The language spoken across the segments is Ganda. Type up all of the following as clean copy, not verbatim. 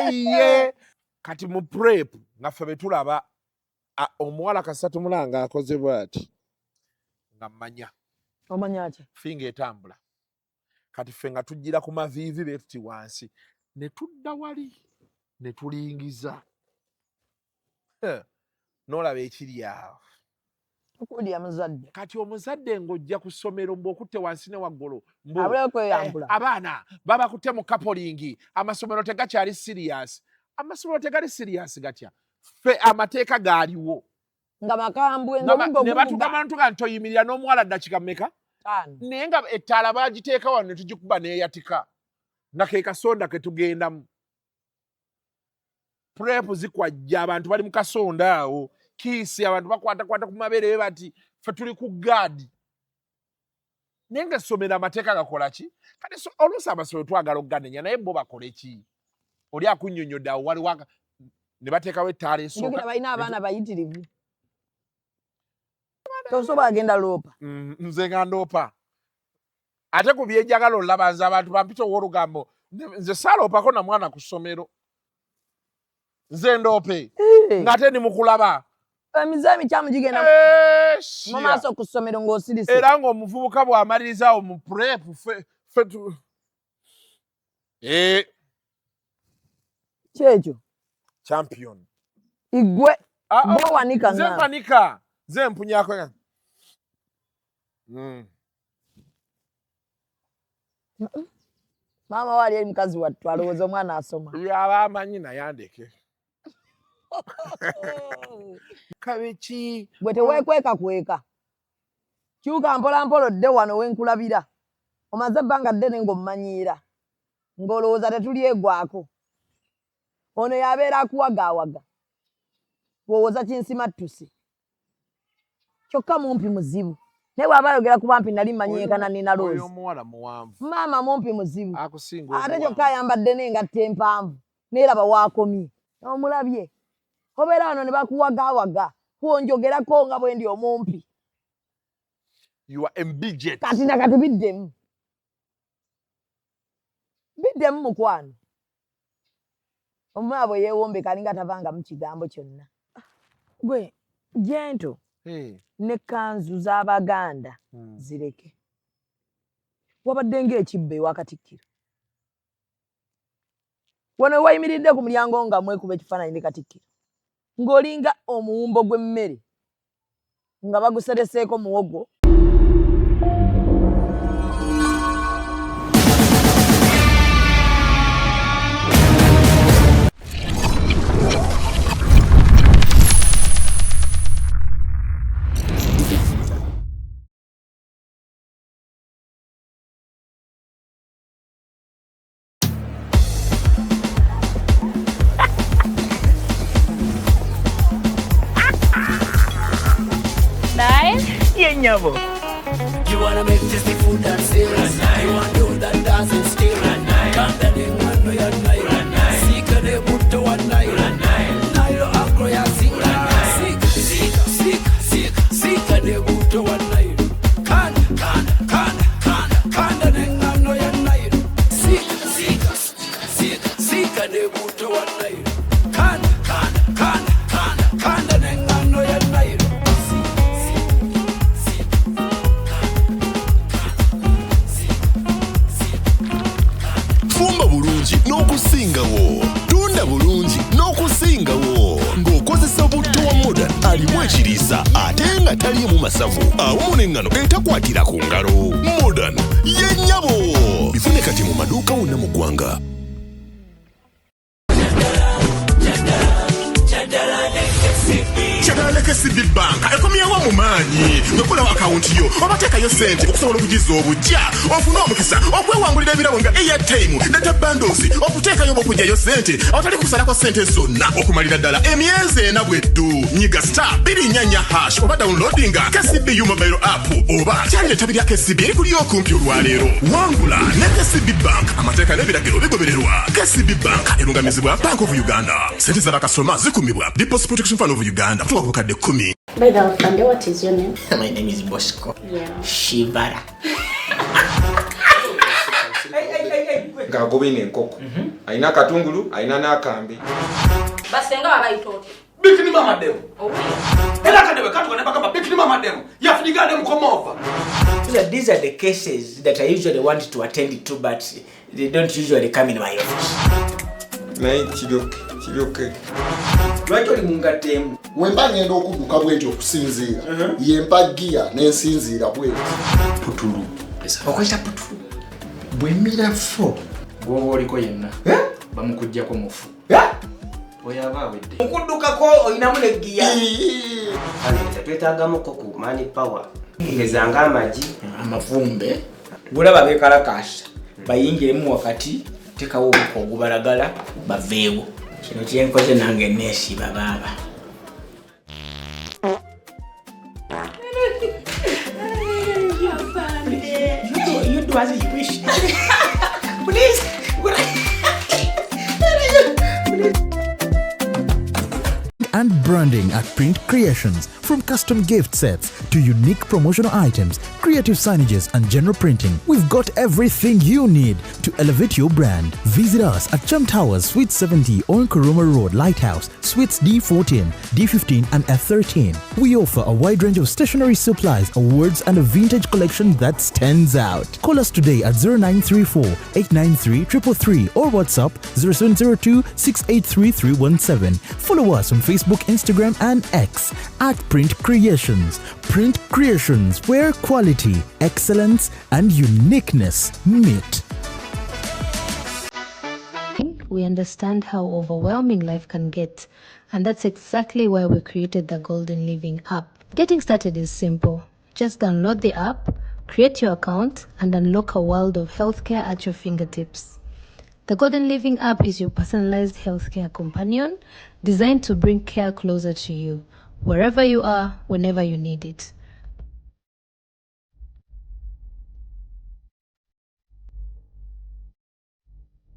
Ye kati mu prep nga ffe betulaba omuwala kasita tumulanga akoze bwati nga mmanya omanya ki finga etambula kati ffe nga tujjira ku maviivi betuti wansi ne tudda wali ne tulingiza n'olaba ekiri awo okulya muzadde kati omuzadde ng'ojja ku ssomero mbu okutte wansi ne waggulu mbu kweyambula eh, abaana babakutte mu kapolingi amasomero tegakyali siriyasi amasomero tegali siriyasi gatya ffe amateeka gaaliwo nga makambwe ne batugamba ntuga nti oyimirira n'omuwala ddakika mmeka naye nga ettaala bagiteeka wano ne tugikuba neeyatika nga ke kasonda ke tugendamu prep zikwajja abantu bali mu kasonda awo kiisi abantu bakwatakwata ku mabeere be bati ffe tuli ku gaadi naye nga essomero amateeka gakola ki kati oluusi amasomero twagala okuganenya naye bo bakole ki oli akunnyonnyodde awo waliwo ne bateekawo ettaala esooka balina abaana bayitirivu tosobola agenda loopa mm, nze nga ndoopa ate ku byenjagala olaba nze abantu bampita ow'olugambo nze saaloopako na mwana ku ssomero nze ndoope ng'ate ndi mukulaba emize emikyamu gigenda mu maaso ku ssomero ng'osirise era ng'omuvubuka bw'amalirizawo mu prep fe eh. kyekyo champion igwe ah, ah, bwowanika nze mpanika nze mpunyako mm. Maama wali eri mukazi wattu alowooza omwana asoma. Yaba amanyi naye andeke. Kabeki. Gwe teweekweka kweka. Kyuka mpola mpola odde wano wenkulabira. Omaze ebbanga ddene ng'ommanyiira. Ng'olowooza tetulyegwako. Ono y'abeera akuwagaawaga. Bw'owoza kinsimattuse. Kyokka mumpi muzibu. Naye bw'aba ayogera ku bampi nali mmanyi yenkana Nina Rose. Omuwala muwanvu. Maama mumpi muzibu. Akusinga Ate kyokka ayambadde n'engatto empanvu. Naye laba w'akomye. Omulabye. Obeera wano ne bakuwagaawaga. Kwonjogerako nga bwe ndi omumpi. You are a midget. Kati na kati biddemu. Biddemu mukwano. Omwana bwe yeewombeka alinga tavangamu kigambo kyonna. Gwe gento hey. Ne kanzu z'Abaganda hmm. zireke. Wabadde ng'ekibbo ewa Katikkiro. Wano wayimiridde ku mulyango nga mwekuba ekifaananyi ne Katikkiro. Ng'olinga omuwumbo gw'emmere nga bagusereseeko muwogo. Ye nyabo. You wanna make tasty food and steal. You wanna do that dance and steal. Kanda ne ngano ya Nile. Sika ne butto wa Nile. Nile akro ya sika. Sika, sika, sika, sika, sika ne butto wa Nile. Kanda, kanda, kanda, kanda, kanda ne ngano ya Nile. Sika, sika, sika, sika ne butto wa Nile. Kanda, kanda, kanda, kanda, kanda ne ngano ya Nile. Sika, sika, sika. Fumba bulungi n'okusingawo, tunda bulungi n'okusingawo ng'okozesa butto wa Modern alimu ekiriisa ate nga taliimu masavu awamu n'eŋŋano etakwatira ku ngalo. Modern ye nnyabo. Bifune kati mu maduuka wonna mu ggwanga. Kyagala ne KCB Bank ekomyewo mu maanyi ng'oggulawo akawunti yo oba teekayo ssente okusobola okugizza obujja ofune omukisa okwewangulira ebirabo nga airtime, data bundles, okuteekayo oba okuggyayo ssente awatali kusalako ssente zonna okumalira ddala emyezi ena bweddu. Nyiga star bbiri nnya nnya hash oba downloadinga KCB U mobile app oba kyalira ettabi lya KCB erikuli okumpi olwaleero. Wangula ne KCB Bank, amateeka n'ebiragiro bigobererwa. KCB Bank erungamizibwa Bank of Uganda. Ssente za bakasitoma zikumibwa Deposit Protection Fund of Uganda kutuuka ku bukadde 10. By the way, Afande, what is your name? My name is Bosco. Yeah. Shibara. Ng'agobye n'enkoko. Alina akatungulu, alina n'akambe. Basenga babayita otya? Bikini mama demu. Owulira? Era akadebe katuka ne bagamba bikini mama demu. Yafunyiga demu komova. So that these are the cases that I usually want to attend to, but they don't usually come in my office. Naye kiryoke, kiryoke. Lwaki oli mu ngatto emu? Wemba ngenda okudduka bwe nti okusinziira yempa giya n'ensinziira bweti. Putulu. Okozesa putulu. Bwemira fo gwoba oliko yenna bamukuggyako mufu. Oyo aba awedde. Mukuddukako olinamu ne giya. Twetaagamuko ku man power. Ngeza ng'amagi. Amavumbe. Gulaba beekalakaasa bayingiremu wakati tekawo obuko ogubalagala baveewo. Kino kyenkoze nange neesiba baaba. You do as you wish. Please. And branding at Print Creations. From custom gift sets to unique promotional items, creative signages, and general printing, we've got everything you need to elevate your brand. Visit us at Chum Towers, Suite 70 on Kuruma Road, Lighthouse, Suites D14, D15, and F13. We offer a wide range of stationery supplies, awards, and a vintage collection that stands out. Call us today at 0934 893 333 or WhatsApp 0702 683 317. Follow us on Facebook, Instagram, and X at Print Creations. Print Creations, where quality, excellence, and uniqueness meet. We understand how overwhelming life can get, and that's exactly why we created the Golden Living app. Getting started is simple. Just download the app, create your account, and unlock a world of healthcare at your fingertips. The Golden Living app is your personalized healthcare companion designed to bring care closer to you, wherever you are, whenever you need it.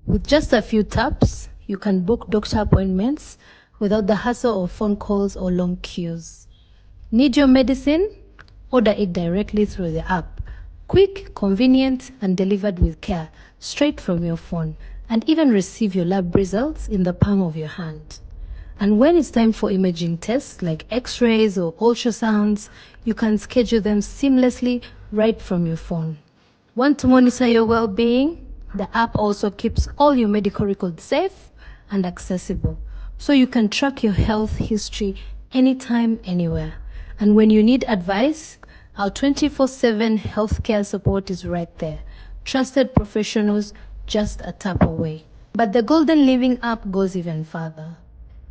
With just a few taps, you can book doctor appointments without the hassle of phone calls or long queues. Need your medicine? Order it directly through the app. Quick, convenient, and delivered with care, straight from your phone. And even receive your lab results in the palm of your hand. And when it's time for imaging tests like x rays or ultrasounds, you can schedule them seamlessly right from your phone. Want to monitor your well being? The app also keeps all your medical records safe and accessible, so you can track your health history anytime, anywhere. And when you need advice, our 24/7 healthcare support is right there. Trusted professionals just a tap away. But the Golden Living app goes even further.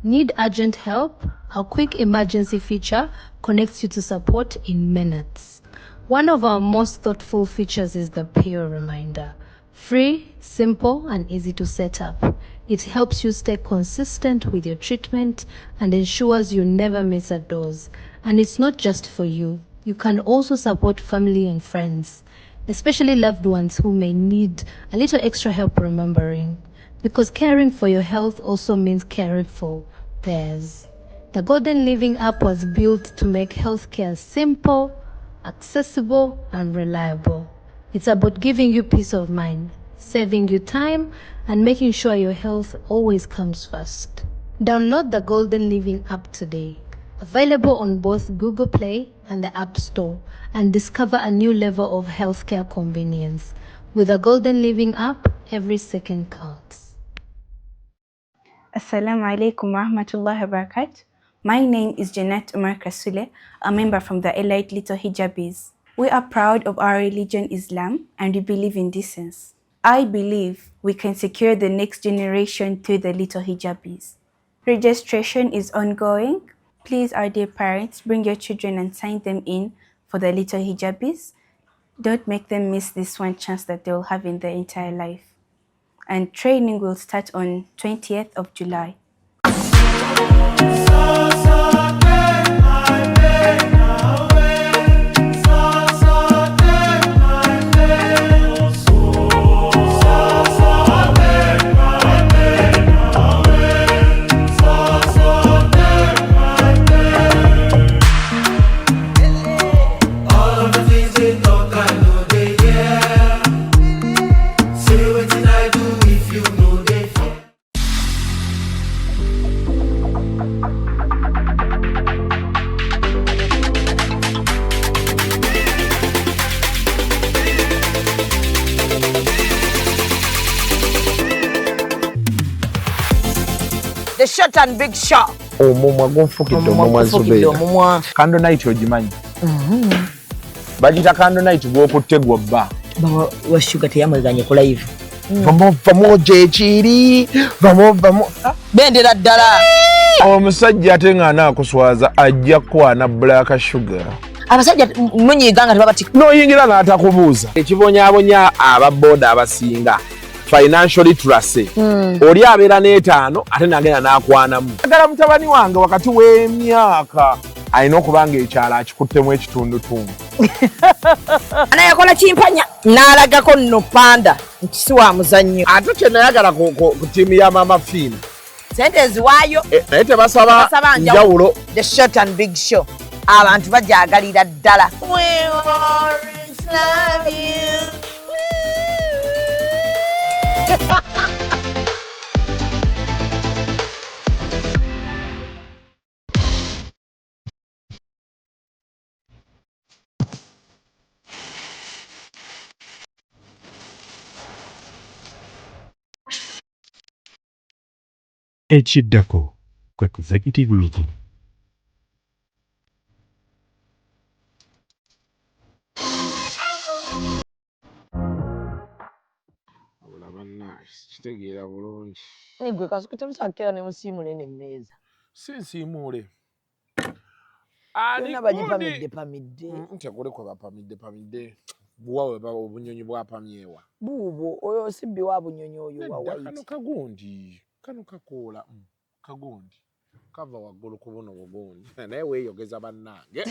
Need urgent help? Our quick emergency feature connects you to support in minutes. One of our most thoughtful features is the peer reminder. Free, simple, and easy to set up. It helps you stay consistent with your treatment and ensures you never miss a dose. And it's not just for you. You can also support family and friends, especially loved ones who may need a little extra help remembering. Because caring for your health also means caring for theirs. The Golden Living app was built to make healthcare simple, accessible, and reliable. It's about giving you peace of mind, saving you time, and making sure your health always comes first. Download the Golden Living app today. Available on both Google Play and the App Store, and discover a new level of healthcare convenience. With the Golden Living app, every second counts. Assalamu alaikum warahmatullahi wabarakatuh. My name is Jeanette Umar Kasule, a member from the Elite Little Hijabis. We are proud of our religion Islam and we believe in decency. I believe we can secure the next generation through the Little Hijabis. Registration is ongoing. Please, our dear parents, bring your children and sign them in for the Little Hijabis. Don't make them miss this one chance that they will have in their entire life. And training will start on 20th of July. All of the things they talk, I know they hear. Say wetin I do, The Short and Big Show. Omumwa gunfukidde omumwa Gufukidde Zubeida. omumwa. Candle night ogimanyi? Bagiyita candle night gw'okutte gwobba. Bawa wa Sugar teyamweganye ku live. Vamu vamu gyekiri vamu vamu. Bendera ddala. Omusajja ate ng'anaakuswaza ajja kukwana Black Sugar. Abasajja munyiiga nga tebabatika. N'oyingira n'atakubuuza. Ekibonyaabonya aba booda abasinga financial literacy. Oli abeera n'etaano ate n'agenda n'akwanamu. Agala mutabani wange wakati w'emyaka alina okuba ng'ekyalo akikuttemu ekitundutundu. Ana yakola kimpanya n'alagako nno panda nti si wa muzannyo. Ate kye nayagala ku ttiimu ya Maama Fiina. Sente eziwaayo. Naye tebasaba Tebasaba njawulo. The Short and Big Show. Abantu bajagalira ddala. We always love you. Ekiddako kwe executive meeting. Wabula bannange sikitegeera bulungi. Gwe Kasuku temusakkira ne musiimule n'emmeeza. Si nsiimuule. Yonna bagipamidde pamidde. Tekuli kwe bapamidde pamidde. Buwa we baba obunyonyi bwapamyewa. Buubwo oyo si bbi wa bunyonyi oyo wa Nedda kano white. kagundi kano kakoola kagundi kava waggulu ku buno bugundi naye weeyogeza bannange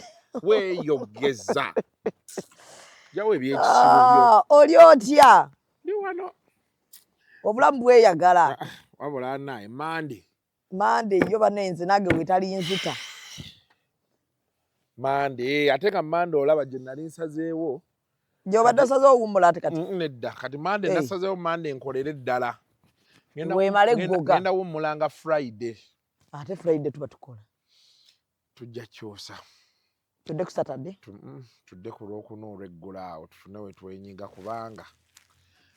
weeyogeza jawo ebyekisibo byo. Ah, oli otya? Ndi wano. Obulamu bweyagala. Wabula naye Mande. Mande yo banne nze nange wetali nzita. Mande ate nga Mande olaba gye nali nsazeewo. Gy'obadde osaze owummula ate kati. Nedda kati Mande Hey. nasazeewo Mande nkolere ddala. Weemale eggoga. Ngenda wummula nga Friday. Ate Friday tuba tukola. Tujja kyusa. Tudde ku Saturday. Tudde ku Lwokuna olw'eggulo awo tufune we twenyiga kubanga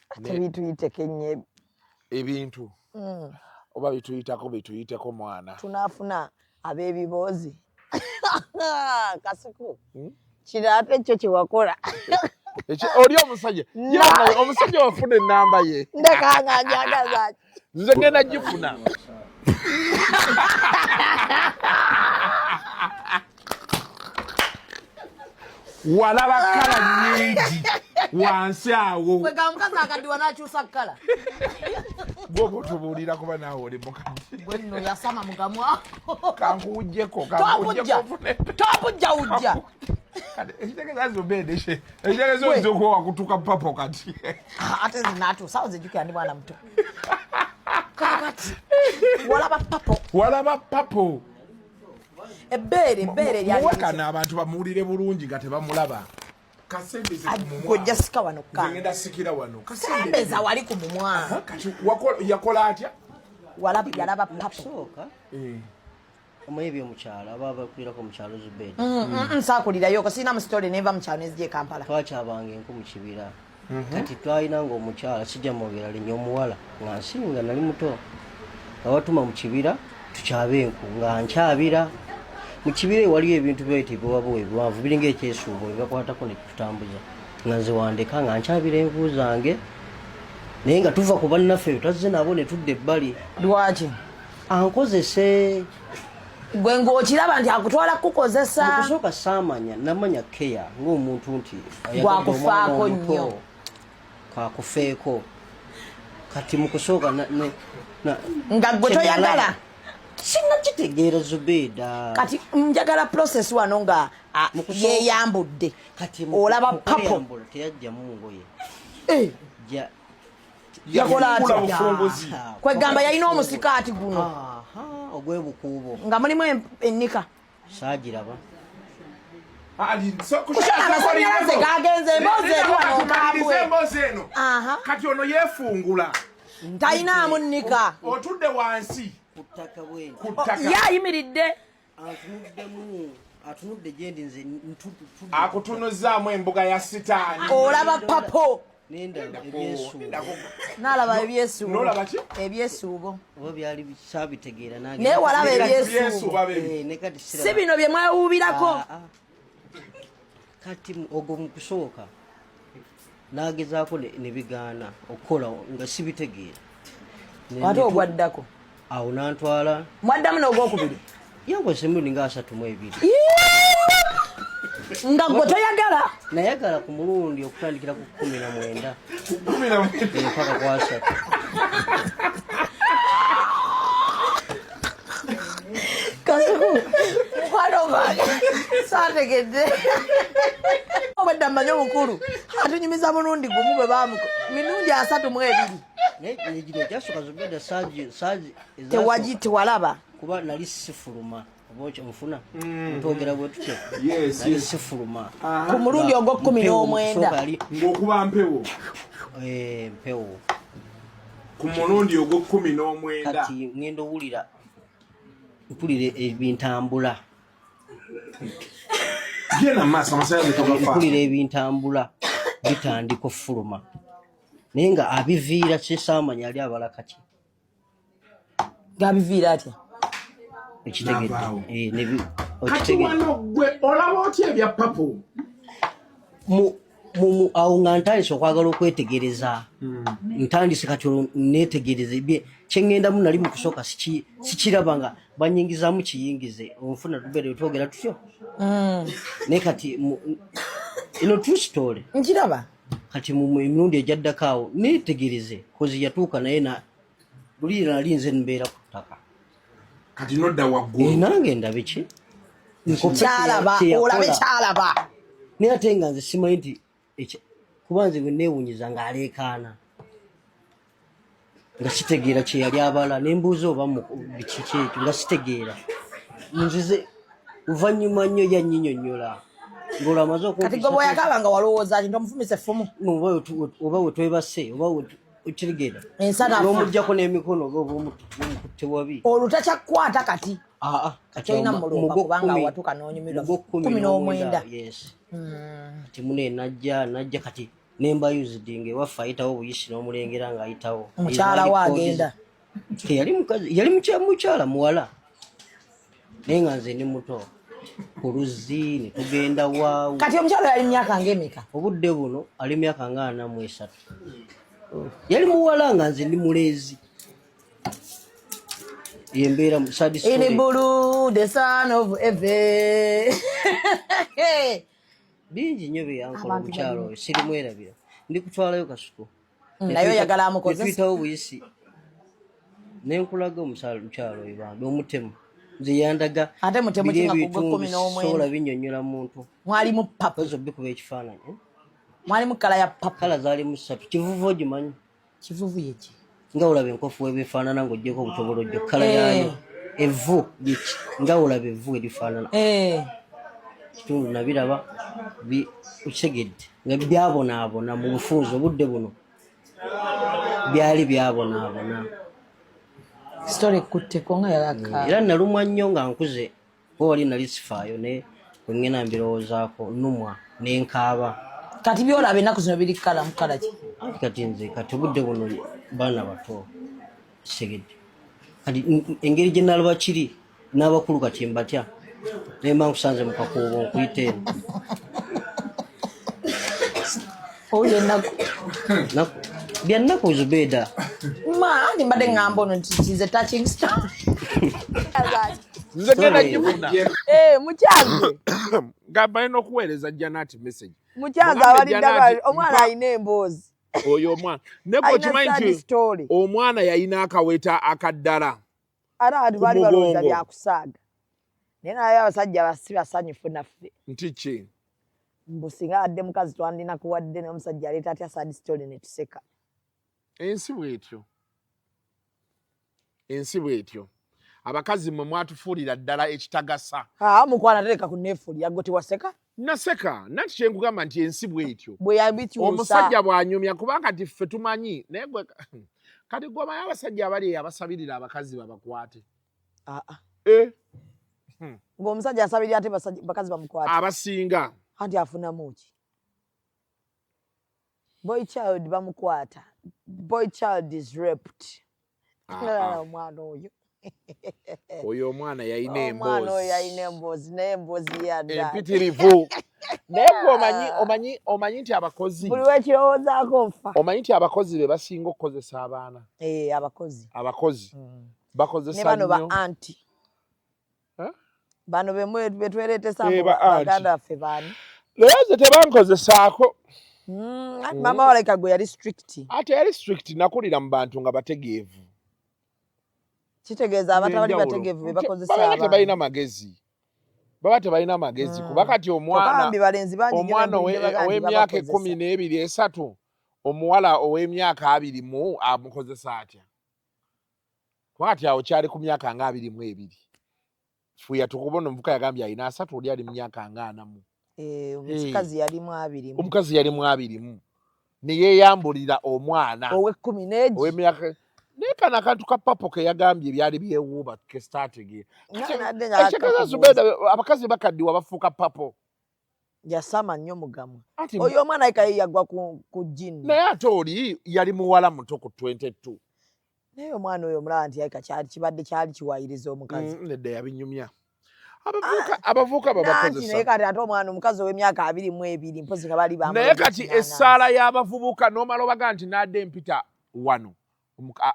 Ate bituyiteko ennyo. Ebintu oba bituyitako bituyiteko mwana. Tunaafuna ab'ebiboozi. Kasuku. Kino ate kyo kye wakola. Oli omusajja omusajja wafuna ennamba ye. Ndeka nga njagaza. Nze ngenda gifuna. Walaba kkala nnyingi wansi awo. Kwega omukazi akaddiwa n'akyusa kkala. Gwoba otubuulira kuba naawe oli mukadde. Gwe nno yasama mu kamwa. Kankuwuggyeko Tompujja. Tompujja wujja. Ekitegeeza Zubeda ekitegeeza oyinza okuba wakutuka papo kati. Ate nze naatuusa awo nzijukira ndi mwana muto. Kaakati walaba papo. Walaba papo. Ebbeere ebbeere lyali. Muwekano abantu bamuwulire bulungi nga tebamulaba. Kasembeze ku mumwa. Gwe sika wano Nze ngenda sikira wano. Kasembeza wali ku mumwa. Kati yakola atya? Walaba yalaba papo. Omanyi ebyomukyalo aba bakulirako mu kyalo Zubeda. Nsaakulirayo sirina mu sitole nenva mu kyalo nenzija e Kampala. Twakyabanga enku mu kibira. Kati twalinanga omukyala sijja mwogera linnya omuwala nga nsinga nali muto nga batuma mu kibira tukyabe enku nga nkyabira mu kibira waliyo ebintu byayita ebiwabuwa ebiwanvu biringa ekyesuubo ebibakwatako ne tutambuza nga nze wandeka nga nkyabira enku zange naye nga tuva ku bannaffe twazze nabo ne tudda ebbali. Lwaki? Ankozese. Gwe ng'okiraba nti akutwala kukukozesa. Mu kusooka saamanya namanya keya ng'omuntu nti Gwakufaako nnyo. Kakufeeko kati mu kusooka Nga gwe toyagala. Sinnakitegeera Zubeda. Kati njagala process wano nga yeeyambudde. Olaba papo. Teyajjamu ngoye. Yakola atya? Kwegamba yalina omusikaati guno. Ogw'ebukuubo. Nga mulimu ennika. Saagiraba. Kushona amasannyalaze gagenze emboozi eri wano nkambwe. Emboozi eno. Kati ono yeefungula. Talinaamu nnika. Otudde wansi. Ku ttaka bwenti. Ku ttaka. Ye ayimiridde. Antunuddemu atunudde gye ndi nze Akutunuzzaamu embuga ya sitaani. Olaba papo. Nendaba ebyesuubo. Nalaba ebyesuubo. Nolaba ki? Ebyesuubo. Oba byali saabitegeera nange. Naye walaba ebyesuubo. Eh, ne kati siraba. Si bino bye mwewuubirako. Ah, ah. Kati ogwo mu kusooka nagezaako ne bigaana okukola nga sibitegeera. Ate ogwaddako? Awo nantwala. Mwaddamu n'ogwokubiri? Yankozesa emirundi nga 32. Nga gwe toyagala? Nayagala ku mulundi okutandikira ku 19. Paka ku 30. Kasuku, mukwano gwange saategedde. Obwedda mmanyi omukulu atunyumiza mulundi gumu bwe baamuko mirundi 32. Naye gino ekyasooka Zubeda saaji Tewagi tewalaba. Kuba nali sifuluma. Oba onfuna? Twogera bwe tutyo. Yes, Nali yes. sifuluma. Ku mulundi ogw'ekkumi n'omwenda. Ng'okuba mpewo. Eh, mpewo. Ku mulundi ogw'ekkumi n'omwenda. Kati ngenda owulira mpulira ebintambula. Genda mu maaso amasannyalaze togafa. Mpulira ebintambula bitandika ofuluma. Naye nga abiviira kyesaamanya ali abala kaki. Ng'abiviira atya? Ekitegedde. N'avaawo. Eh, Kati okitegedde. wano gwe olaba otya ebya papo? Awo nga ntandise okwagala okwetegereza. Ntandise kati olwo neetegereza kye ŋŋendamu nali mu kusooka sikiraba nga banyingizaamu kiyingize. Onfuna tubeere twogera tutyo. Naye kati eno true story. Nkiraba. Kati mu emirundi egyaddako awo neetegereze kozi yatuuka naye na luli nali nze mbeera ku ttaka. Kati nodda waggulu. Eh, nange ndabe ki? Nkope Kyalaba, kye yakola. olabe kyalaba. Naye ate nga nze simanyi nti kuba nze bwe neewunyiza ng'aleekaana nga sitegeera kye yali abala ne mbuuza oba biki kyekyo nga sitegeera. Nzize luvannyuma nnyo yannyinyonnyola ng'olwo amaze Kati gwe bw'oyakaba nga walowooza ki nti omufumise effumu? Oba we twebase oba we okitegeera. Ensanafu. N'omuggyako n'emikono oba oba omukutte wabi. Olwo takyakukwata kati. Aa, kati Tolina awo muloopa mu kubanga watuuka n'onyumirwa. 19. 19. Yes. Kati mune najja kati nemba used ng'ewaffe ayitawo buyisi n'omulengera ng'ayitawo. Mukyala we agenda. Teyali mukazi, yali mukyala muwala. Naye nga nze ndi muto. Ku luzzi ne tugenda wa. Kati omukyala yali myaka ng'emeka? Obudde buno ali myaka nga 43. Yali muwala nga nze ndi mulenzi. Yembeera mu sad story. In blue, the son of Eve. Bingi nnyo bye yankola Abantu omukyala balina. oyo sirimwerabira. Ndikutwalayo Kasuku. Naye oyagala amukozese? Ne tuyitawo buyisi. Ne nkulaga omukyala oyo bambi omutemu. Nze yandaga Ate mutemu biri ki nga ku ebitundu gw'ekkumi n'omwenda? sobola binnyonnyola muntu. Mwalimu papu. Oyinza obikuba ekifaananyi. Eh? Mwalimu kkala ya papu. Kkala zaalimu ssatu. Kivuvu ogimanyi? Kivuvu ye ki? Nga olaba enkofu webeefaanana ng'oggyeko obutobolojjo kkala Eh. yaayo. Evvu lyeki? Nga olaba evvu erifaanana. Eh. Kitundu nabiraba okitegedde nga byabonaabona mu bufunze obudde buno byali byabonaabona. Story ekutteko nga yalaka. Era nalumwa nnyo nga nkuze kuba wali nali sifaayo naye bwe ŋŋenda mbirowoozaako nnumwa ne nkaaba. Kati by'olaba ennaku zino biri kkala mu kkala ki? Anti kati nze kati obudde buno baana bato kitegedde. Kati engeri gye nalaba kiri n'abakulu kati mbatya. Naye mba nkusanze mu kakuubo nkuyita eno. Owulira ennaku. Bya nnaku Zubeda. Ma, anti mbadde ŋŋamba ono nti it is a touching story. Nze genda gifuna. Eh, mukyaze. Nga balina okuweereza Janati message. Mukyaze Mugambe abalidde Janati, omwana alina emboozi. Oyo omwana. Naye gwe Alina okimanyi sad nti story. omwana yalina akaweta akaddala. Ate abantu Ku baali balowooza mugongo. byakusaaga. Naye naye abasajja basi basanyufu naffe. Nti ki? Mbu singa adde mukazi twandinakuwadde naye omusajja aleeta atya sad story ne tuseka. Ensi bw'etyo. Ensi bw'etyo. Abakazi mmwe mwatufuulira ddala ekitagasa. Aa, mukwana tereka kunneefuulira gwe tewaseka? Naseka, nanti kye nkugamba nti ensi bw'etyo. Bwe yabikyusa. Omusajja bw'anyumya kubanga nti ffe tumanyi naye gwe kati gwe omanyi abasajja abali eyo abasabirira abakazi babakwate. Aa. Eh. Ng'omusajja asabirira ate bakazi bamukwate. Abasinga. Anti afunamu ki? Boy child bamukwata. Boy child is raped. Ah, ah. Omwana oyo. Oyo omwana yalina Omwana oyo emboozi yalina emboozi, naye emboozi yadda. Empitirivu. Naye gwe omanyi, omanyi, omanyi nti abakozi Buli wekirowoozaako nfa. Omanyi nti abakozi be basinga okukozesa abaana? Eh, abakozi. Abakozi Ne bakozesa bano ba nnyo. anti. Bano betwereetesa Eh, mbu ba aunty. baganda baffe baani? Naye nze tebankozesaako. Anti maama waleka gwe yali strict. Ate yali strict, nakulira mu bantu nga bategeevu. Kitegeeza abatabali B'enjawulo. bategeevu be bakozesa Babeera abaana. tebalina magezi, baba tebalina magezi, kuba kati Kyokka omwana bambi balenzi bangi nnyo omwana bempulidde baga nti ow'emyaka babakozesa. 12, 3, omuwala ow'emyaka 20 amukozesa atya? Kuba kati awo kyali ku myaka nga 22. Fuya tukubona omuvuka yagambye alina 30, oli ali mu myaka nga 40. Eh, omukazi yalimu 20. Omukazi yalimu 20 ne yeeyambulira omwana ow'ekkumi n'egi. Ow'emyaka. Naye kano akantu ka papo ke yagambye byali byewuuba kesitaategeera. Nga nadde nga Ekitegeeza akakubuuza. Zubeda, abakazi bakaddiwa bafuuka papo. Yasama nnyo mugamwa. Anti Oyo omwana yeka ye yagwa ku jini. Naye ate oli yali muwala muto ku 22. Naye omwana oyo omulaba nti yalika kyali kibadde kyali kiwayiriza omukazi. Nedda yabinyumya. Abavubuka Nanti naye babakozesa. kati ate omwana omukazi ow'emyaka 22 mpozi nga bali Naye bamulongo kati 8. essaala y'abavubuka n'omala obaga nti n'adde empita wano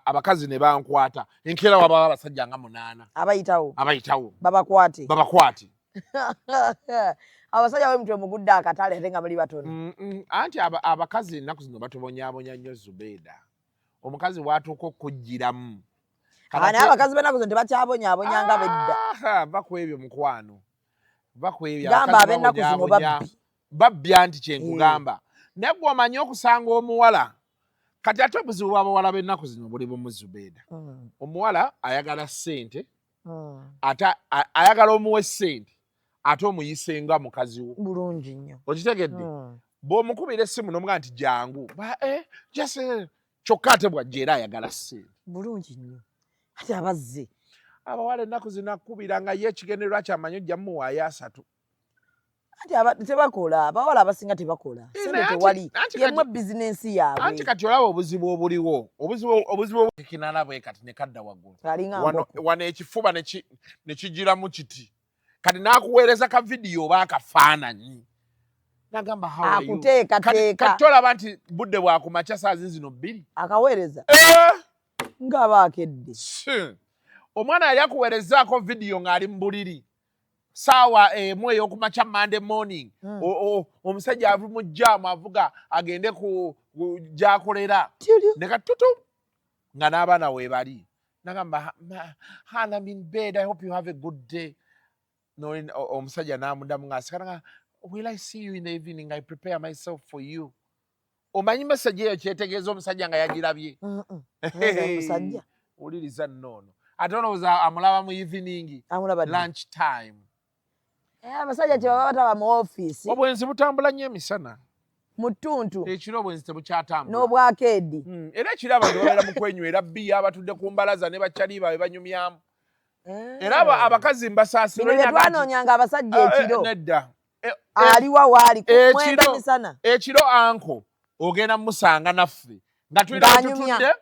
abakazi ne bankwata enkeera wabawo abasajja nga 8 Abayitawo. Abayitawo. Babakwate. Babakwate. Abasajja bwe mutwe mugudde akatale ate nga muli batono. Anti abakazi ennaku zino batubonyaabonya nnyo, Zubeeda. Omukazi bw'atuuka okukuggyiramu. Ah, naye abakazi b'ennaku zino tebakyabonyaabonya nga bedda. Aha, va ku ebyo mukwano. Va ku ebyo. Gamba Abakazi ab'ennaku zino babonyaabonya. babbi. Babbi anti kye nkugamba. Naye gwe omanyi okusanga omuwala. Kati ate obuzibu bw'abawala b'ennaku zino buli bumu, Zubeeda. Omuwala ayagala ssente, ate ayagala omuwe ssente, ate omuyise nga mukazi wo. Bulungi nnyo. Okitegedde? Bw'omukubira essimu n'omugamba nti jangu, ba just, kyokka ate bw'ajja era ayagala ssente. Bulungi nnyo. Ate abazze. Abawala ennaku zino akubira nga ye ekigendererwa kyamanyi ojja mmuwaayo 30. Anti tebakola, abawala abasinga tebakola. Eh, Ssente naye tewali. anti Yemmwe bizinensi yaabwe. Anti kati olaba obuzibu obuliwo, obuzibu kinana bwe kati ne kadda waggulu. Alinga Wano nkoko. wano ekifuba ne kigiramu kiti. Kati n'akuweereza ka vidiyo oba akafaananyi. N'agamba how are you? Akuteekateeka. Kati tolaba nti budde bwa kumakya saazi zino 2. Akaweereza. Eh! Ng'aba akedde. Omwana yali akuweerezaako vidiyo ng'ali mu buliri. Saawa 1 ey'okumakya Monday morning. Omusajja ava mu jaamu avuga agende ku gy'akolera. Ne katutu nga n'abaana weebali. N'agamba, Han, I'm in bed. I hope you have a good day. Omusajja n'amuddamu ng'aseka n'agamba, will I see you in the evening? I prepare myself for you. Omanyi message eyo kyetegeeza omusajja nga yagirabye? Omusajja. Wuliriza nno ono. Ate olowooza amulaba mu evening, Amulaba ddi? lunch time. Eh, abasajja kye baba bataba mu ofiisi. Obwenzi butambula nnyo emisana. Mu ttuntu. Ekiro obwenzi tebukyatambula. N'obwakeedi. Era ekiro abantu babeera mu kwenywera bbiya, abatudde ku mbalaza ne bakyali baabwe banyumyamu. Era abakazi mbasaasira. Bino bye twanoonyanga abasajja ekiro. Nedda. Aliwa waali ku 9 misana. Ekiro anko ogenda musanga naffe nga tulina Ng'anyumya. tutudde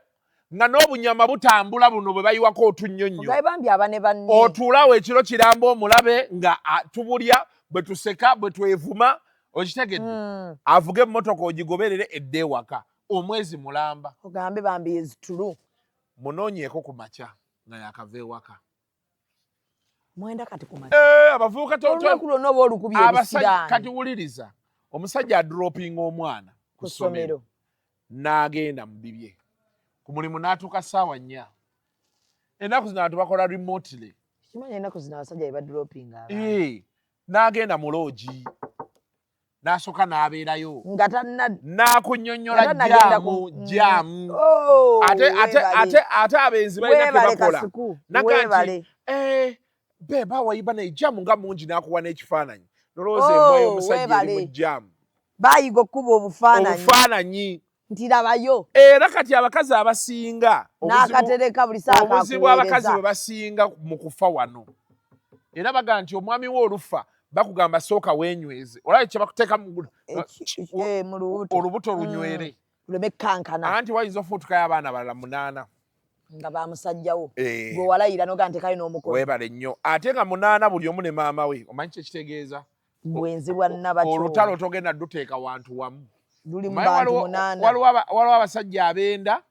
nga n'obunyama butambula buno bwe bayiwako otunnyonnyo. Ogaye bambi aba ne banne. Otuulawo ekiro kiramba omulabe nga tubulya bwe tuseka bwe twevuma, okitegedde? Avuge emmotoka ogigoberere edde ewaka omwezi mulamba. Ogambe bambi is true. Munoonyeeko ku makya nga yakava ewaka. 9 kati ku makya. Abavubuka Olunaku lwonna oba olukubye ebisiraani. Kati wuliriza, omusajja adropinga omwana ku Ku ssomero ssomero. n'agenda mu bibye ku mulimu n'atuuka ssaawa 4. Ennaku zino abantu bakola remotely. Kimanyi ennaku zino abasajja be badropinga abaana. N'agenda mu loogi n'asooka n'abeerayo. Nga tanna N'akunnyonnyola Nga tannagenda jaamu, jaamu. Oh, Ate, weebale. ate abenzi balina kye Weebale bakola. Kasuku, Naga nti, weebale. Babe, how are you? Bana, jaamu nga mungi n'akuwa n'ekifaananyi. Nolowooza Oh, embwa y'omusajja eri mu weebale. jaamu. Baayiga okkuba obufaananyi. Obufaananyi. Nti labayo. Era kati abakazi abasinga, N'akatereka buli ssaawa obuzibu abakazi kakuweereza. bwe basinga mu kufa wano. Era bagamba nti omwami we olufa Bakugamba sooka weenyweze, olaba kyebakuteeka mu Mu lubuto. Olubuto lunywere. Luleme kankana. Anti wayinza ofuutukayo abaana balala munaana. Nga bamusajjawo. Gwe walayira noga nti kalina omukono. Weebale nnyo. Ate nga munaana buli omu ne maama we, omanyi kyekitegeeza? Bwenzi bwa nnabakyolo. Olutalo togenda duteeka wantu wamu. Luli mu Omanyi bantu munaana. Waliwo abasajja abenda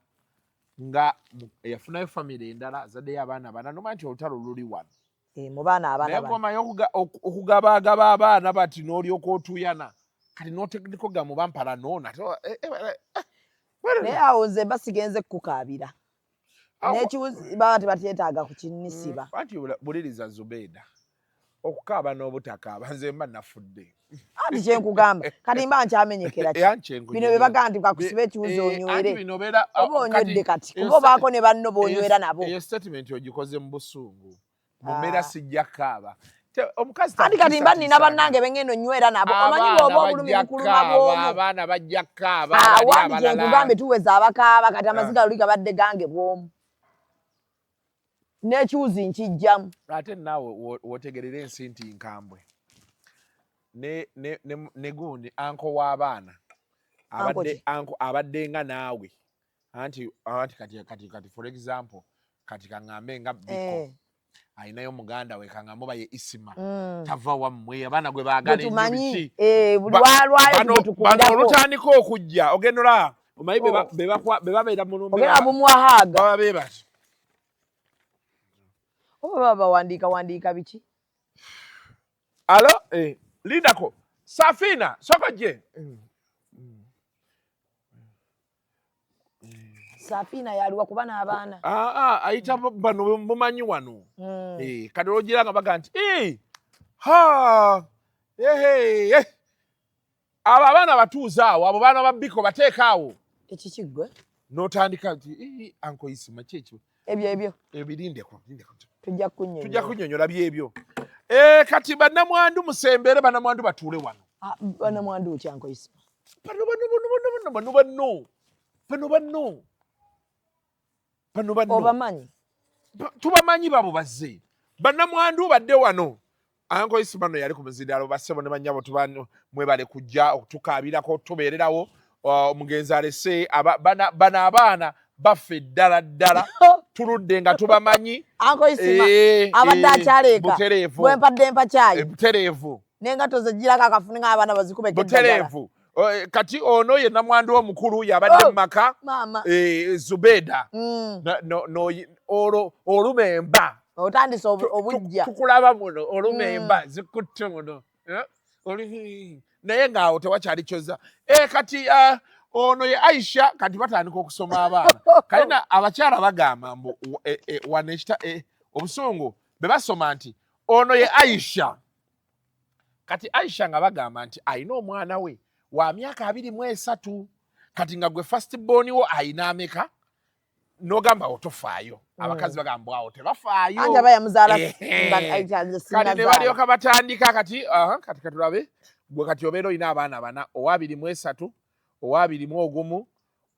nga yafunayo famire endala, azaddeyo abaana bana, nomanyi nti olutalo luli wano. Mu baana abaana Naye bano. gwomanyi okugabaagaba abaana bati n'olyoka otuuyana kati n'otekiniko ga mubampala noona. Naye awo nze mba sigenze kukukaabira. N'ekiwuzi baba tebatyetaaga kukinnisiba. Anti buliriza Zubeeda, okukaaba n'obutakaaba nze mba nafudde. Anti kyenkugamba kati mba nkyamenyekera ki? Anti kyenkunyumira. Bino bye bagaa nti kakusiba ekiwuzi onywere. Anti bino obeera Oba onywedde kati, kuba obaako ne banno b'onywera nabo. Eyo statement ogikoze mu busungu. Mu mbeera sijja kukaaba. Omukazi Anti kati mba nina bannange be ngenda onywera nabo. Omanyi Abaana bw'oba obulumi bajja bukuluma kukaaba, bw'omu. abaana bajja kukaaba, bali Wandi abalala. kyenkugambe tuweza abakaaba kati amaziga luli gabadde gange bw'omu. N'ekiwuzi nkijjamu. Ate naawe w'otegerera ensi nti nkambwe. Ne gundi anko w'abaana. Anko Abadde ki? anko abadde nga naawe. Anti kati for example kati kaŋŋambe nga Biko. Alinayo muganda we kaŋŋambe oba ye Isima. Tava wammwe abaana gwe baagala ennyo Gwe tumanyi. biki? Buli walwayo tukutukulirako. Bano olutandika okujja ogenda olaba omanyi be babeera mu lumbe Ogenda bumuwahaaga. Baba be bati. Oba baba bawandiika wandiika biki? Alo, lindako. Safina, soko gye. Safina yaliwa kuba n'abaana. Ayita bano mumanyi wano. Kati olwogira nga baga nti, ha, Abo abaana batuuze awo, abo baana ba Biko bateeka awo. Ekiki ggwe? N'otandika nti, Uncle Isima, ki ekyo? Ebyo, ebyo. Ebirindeko, lindeko. Tujja kunnyonnyola. Tujja kunnyonnyola byebyo. Kati bannamwandu musembere, bannamwandu batuule wano. Bannamwandu ki, Uncle Isima? Bano, bano, bano, bano, bano, bano, bano. Bano, bano. Bano, bano. Obamanyi? Tubamanyi babo bazze. Bannamwandu badde wano. Uncle Isima no yali ku muzindaalo, bassebo ne bannyabo mwebale kujja okutukaabirako, tubeererawo. Omugenzi alese bano abaana baffe ddala ddala. Tuludde nga tubamanyi. Uncle Isima, abadde akyaleeka. Butereevu. Bwe mpadde mpa kyayi. Butereevu. N'engatto ze girako akafuni ng'abaana bazikubeko eddagala. Butereevu. Kati ono ye namwandu omukulu yabadde mu maka. Maama. Zubeda. Olumemba. Otandise obujja. Tukulaba muno, olumemba, zikutte muno. Naye ng'awo tewakyali kyozza. Kati ono ye Aisha, kati batandika okusoma abaana. Kalina abakyala bagamba mbu, wano ekita, obusungu be basoma nti ono ye Aisha. Kati Aisha nga bagamba nti alina omwana we wa myaka 23. Kati nga gwe first born wo alina ameka? N'ogamba awo tofaayo. Abakazi bagamba awo tebafaayo. Anti aba yamuzaala nga Aisha nze Kati ne sinnazaala. balyoka batandika kati, kati katulabe. Gwe kati obeera olina abaana bana, owa 23, owa 21,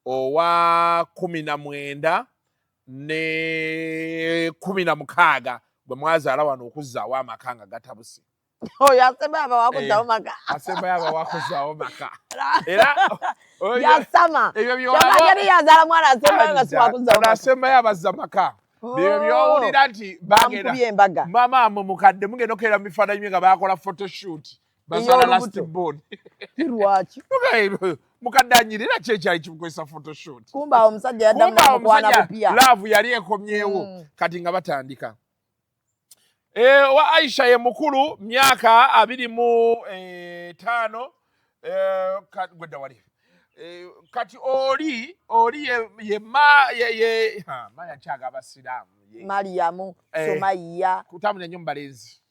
owa 19 ne 16 gwe mwazaala wano okuzzaawo amaka nga gatabuse. Oyo asembayo aba wakuzzaawo maka. Asembayo aba wakuzzaawo maka. Era, oyo Yasama. Ebyo Kyokka by'olaba. teri yazaala mwana asembayo nga si wakuzzaawo maka. Asembayo abazza maka. Bye by'owulira nti bagenda. Bamukubye embaga. Maama amwe mukadde mugenda okukeera mu bifaananyi bye nga baakola photoshoot. Bazaala Ey'olubuto. last born. Lwaki? Mukadde anyirira ki ekyali kimukozesa photoshoot? Kumbe awo omusajja yaddamu Kumbe awo n'amukwana omusajja bupya. Love yali ekomyewo. Kati nga batandika. Wa Aisha ye mukulu myaka 25, gwedda wali. Kati oli ye ma, ye, ye, ha, maya kyaga abasiraamu, ye. Mariamu, Somaiya. Kutambula nnyo mu balenzi.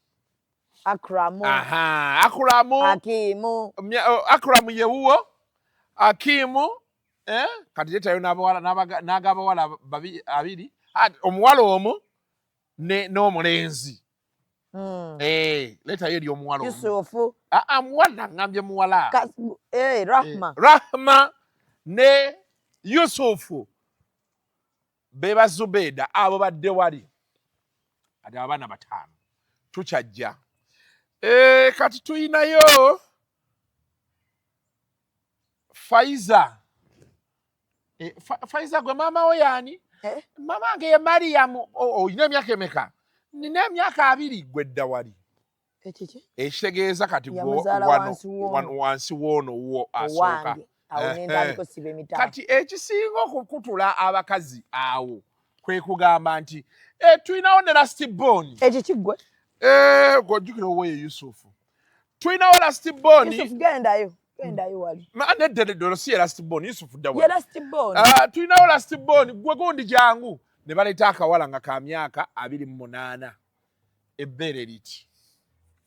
Akramu. Aha, Akramu. Akimu. Akramu ye wuwo. Akimu, kati yetayo n'abawala, n'agabawala abiri. Omuwala omu n'omulenzi. Leetayo eri omuwala omu. Yusufu. Muwala, ngambye muwala. Rahma. Rahma ne Yusufu be ba Zubeda abo badde wali. Kati abaana 5 tukyajja. Eh, kati tuyinayo Faiza. Eh, Faiza gwe maama wo yaani? Eh? Maama wange ye Mariam. Olina emyaka emeka? Nina emyaka 20. Gwe dda wali. Ekiki? Ekitegeeza kati gwe Yamuzaala wano wansi w'ono. wansi w'ono wo asooka. Owange awo nentandika osiba emitaafu. Kati ekisinga okukutula abakazi awo kwe kugamba nti tulinawo ne last born. Ekiki gwe? Gw'ojjukira ow'oyo Yusufu. Tulinawo last born. Yusufu gendayo, gendayo wali. Nedda nedda, olwo si ye last born, Yusufu dda wali. Ye last born. Ah, tulinawo last born, gwe gundi jangu. Ne baleeta akawala nga ka myaka 28. Ebbeere liti.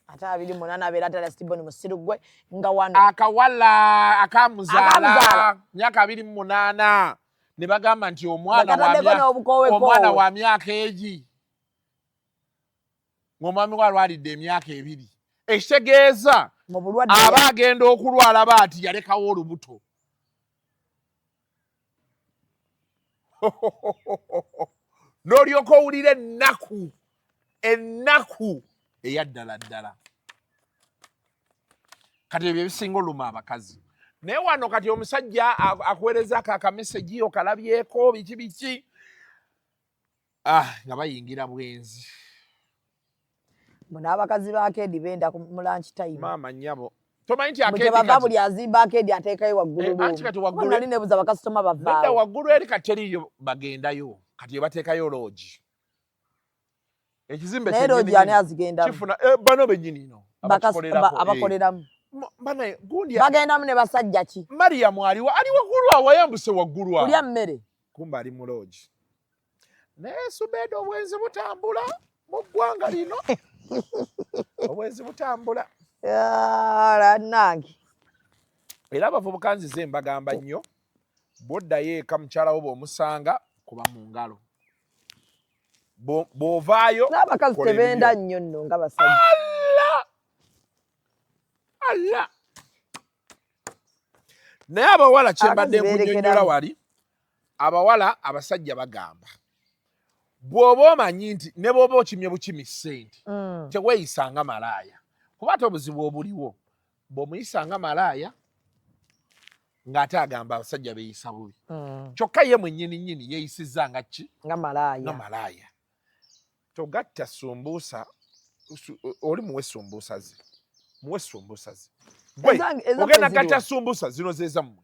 Ate 28 abeera ate last born musiru gwe nga wano. Akawala akamuzaala Akamuzaala. myaka 28. Ne bagamba nti Nga kataddeko n'obukowekoowe. omwana wa myaka egi. Ng'omwami we alwalidde emyaka 2. Ekitegeeza Mu bulwadde aba agenda okulwala baati yalekawo olubuto. N'olyoka owulira ennaku, ennaku eya ddala ddala. Kati ebyo ebisinga oluma abakazi. Naye wano kati omusajja akuweerezaako akamesegi okalabyeko biki biki. Nga bayingira bwenzi. Mbu n'abakazi ba Akedi benda mu lunch time. Maama nnyabo. Tomanyi nti Mbu Akedi kyebava kati buli azimba Akedi ateekayo waggulu Anti kati lumu. waggulu Nali nebuza bakasitoma Nedda bavaawo. waggulu eri kati teriiyo bagendayo. Kati ebateekayo loogi. Ekizimbe Naye kyennyini loogi ani nyini azigendamu? kifuna, bano bennyini no. Abakikolerako, Abakoleramu. Bana, gundi Bagendamu ne basajja ki? Mariam aliwo, ali waggulu awo, ayambuse waggulu awo. Kulya mmere. Kumbe ali mu loogi. Naye Subeeda obwenzi butambula mu ggwanga lino. Obwenzi butambula. Nange. Era abavubuka nzize mbagamba nnyo, bw'oddayo eka mukyala wo bw'omusanga kuba mu ngalo. Bw'ovaayo, N'abakazi kola ebibyo. tebenda nnyo nno nga basajja. Allah! Allah! Naye abawala kye mbadde Abakazi nkunnyonnyola beerekeramu. wali, abawala abasajja bagamba bw'oba omanyi nti ne bw'oba okimye bukimi ssente, teweeyisanga malaaya. Kuba ate obuzibu obuliwo, bw'omuyisanga malaaya ng'ate agamba abasajja beeyisa bubi. Kyokka ye mwennyini nnyini yeeyisizza nga ki? Nga malaaya. Nga malaaya. Togatta sumbuusa, oli muwe sumbuusa ze. Muwe sumbuusa ze. Gwe, Ezaffe ogenda ziriwa? gatta sumbuusa zino ze zammwe.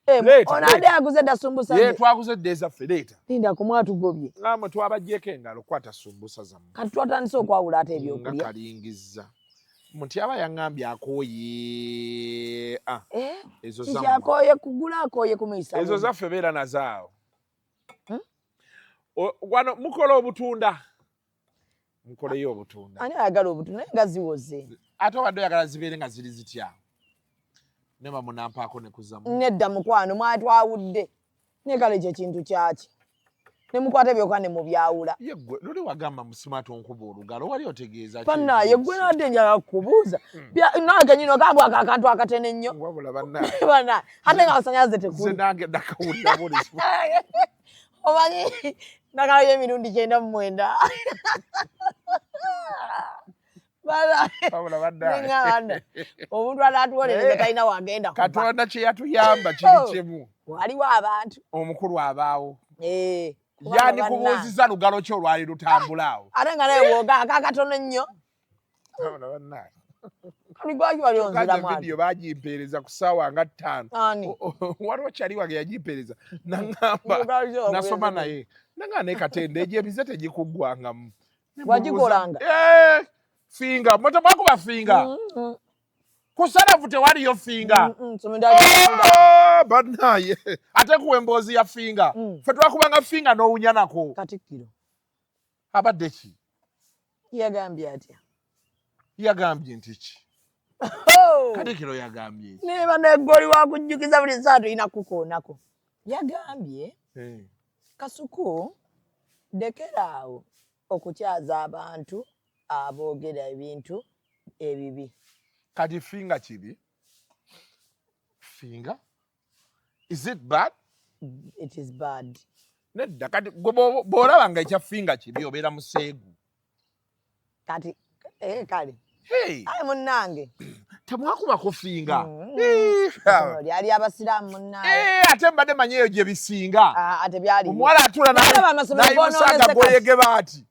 Leeta, Ono ade leeta. aguze dda sumbusa Ye, ze. twaguze dda ezaffe, leeta. Linda kumwatugobye. Namwe twabaggyeko engalo, kwata sumbuusa zammwe. Kati twatandise okwawula ate Nga ebyokulya. kalingizza. Muti aba yaŋŋambye akooye. Ezo Kiki zammwe. akooye kugula akooye kumuyisa Ezo bubi. zaffe beera nazo awo. Wano mukola obutunda. Mukoleyo obutunda. Ani ayagala obutunda naye nga ziwoze. Ate obadde oyagala zibeere nga ziri zitya? Ne bamunampaako ne kuzamu. Nedda mukwano mwatwawudde. Naye kale ekyo ekintu kyaki? Ne mukwata ebyokuba ne mubyawula. Ye ggwe luli wagamba musima tonkuba olugalo wali otegeeza ki? Bannaaye gwe nadde njagala kukubuuza. Nange nyino gambwa ako akantu akatene ennyo. Wabula bannaaye. Bannaaye ate nga masannyalaze Nze tekuli. nange nakawulira buli kimu. Omanyi nakalayo emirundi 99. Wabula bannaaye. Bannaaye. Omuntu anaatuwolereza talina wagenda kuva. Katonda kye yatuyamba kiri kimu. Waliwo abantu. Omukulu abaawo. Kubanga Yaani bannange. kubuuzizza lugalo ki olwali lutambula awo? Ate nga naye bw'oga akakatono ennyo. Wabula bannaaye. Kati lwaki wali Kyokka nze onziramu ati? vidiyo baagimpeereza ku ssaawa nga 5. Ani? Waliwo kyali wange yagimpeereza naŋŋamba Lugalo ki nasoma olw'okubuuza? naye naŋŋamba naye Katende egyo ebize tegikuggwangamu. Ne Wagikolanga? Finga mwe temwakuba finga. Ku Sarafu tewaliyo finga. Bannaaye ate kuwa emboozi ya finga. Ffe twakubanga finga n'owunya nako. Katikkiro. Abadde ki? Yagambye atya? Yagambye nti ki? Katikkiro yagambye ki? Neba neggoli wakujjukiza buli ssaawa tulina kukoonako. Yagambye Kasuku lekera awo okukyaza abantu aboogera ebintu ebibi. Kati finga kibi? Finga? Is it bad? It is bad. Nedda kati gwe bw'olaba nga ekya finga kibi obeera museegu. Kati kale. Hey. Aye munnange. Temwakubako finga. Lyali abasiraamu munnange. Eh, ate mbadde manyi eyo gye bisinga. Ah, ate byali. Omuwala atula nayimusa agagoye ge baati.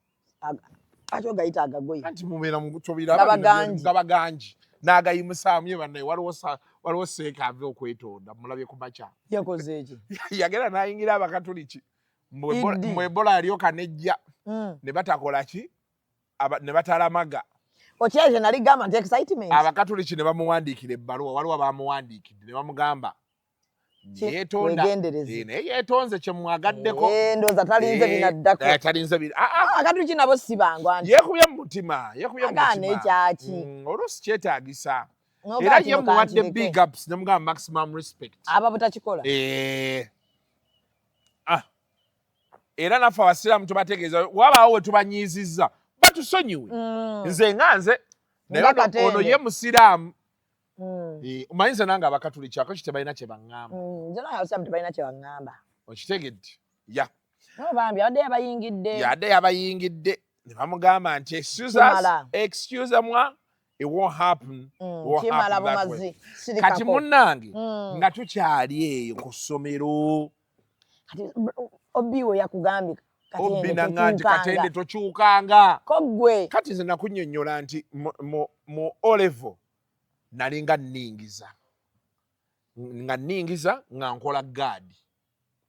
Ate ogayita agagoye. Anti mubeera mu tobiraba gabaganji. N'agayimusaamu ye bannaye waliwo seeka ave okwetonda mulabye ku makya. Yakoze eki? Yagenda n'ayingira Abakatuliki. Mu Ebola yalyoka nejja. Ne batakola ki? Ne batalamaga. Okyeje nali gamba nti excitement. Abakatuliki ne bamuwandiikira ebbaluwa, waliwo abamuwandiikidde ne bamugamba yeetonda. Naye yeetonze kye mwagaddeko. Ndowooza talinze binaddako. Talinze bina. Abakatuliki nabo si bangu anti. Yeekubye mu mutima, yeekubye mu mutima. Agaana ekyaki. Oluusi kyetaagisa. Era ye muwadde big ups ne mugamba maximum respect. Aba butakikola. Era naffe abasiraamu tubategeeza wabaawo we tubanyiizizza batusonyiwe. Nze nga nze naye ono ye musiraamu. Omanyi nze nange Abakatuliki ako ki tebalina kye baŋŋamba. Nze nange abasiraamu tebalina kye baŋŋamba. Okitegedde? Ya. No bambi abadde yabayingidde. Yadde yabayingidde ne bamugamba nti excuse moi, it won't happen. Kimala bumazi. Kati munnange nga tukyali eyo ku ssomero. Kati Obi we yakugambye Obi nanga nti Katende tokyukanga. Ko ggwe. Kati nze nakunnyonnyola nti mu O level nalinga nningiza. Nga nningiza nga nkola gaadi.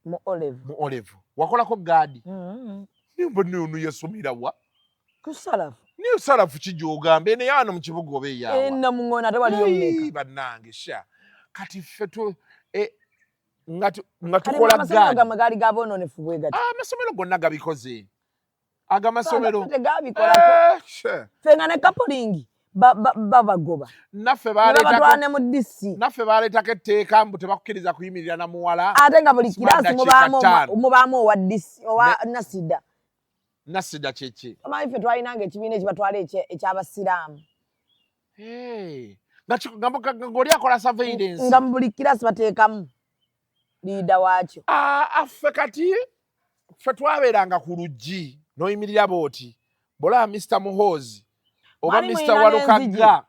Mu O level. Mu O level. Wakolako gaadi? Nimba nno yasomera wa? Ku Salafu. Niyo Salafu ki gy'ogamba eno wano mu kibuga oba eyaawa? Namuŋŋoona ate waliyo mmeka? Bannange sha. Kati ffe nga tukola gaadi. Amasomero gammwe gaali ga boonoonefu bwe gati. Amasomero gonna gabikoze. Agamasomero. Tegabikolako. Ffe nga ne kapolingi babagoba. Naffe baleetako ne mu DC. Naffe baleetako etteeka mbu tebakukkiriza kuyimirira na muwala. Ate nga buli kiraasi mubaamu owa DC owa Nasida. Nasida kye ki? Omanyi ffe twalinanga ekibiina ekibatwala eky'abasiraamu. Ng'oli akola surveillance. Nga mu buli kiraasi bateekamu liida waakyo. Ffe kati ffe twabeeranga ku luggi n'oyimirira bw'oti bw'olaba Mr. Muhoozi oba Mr. Walukagga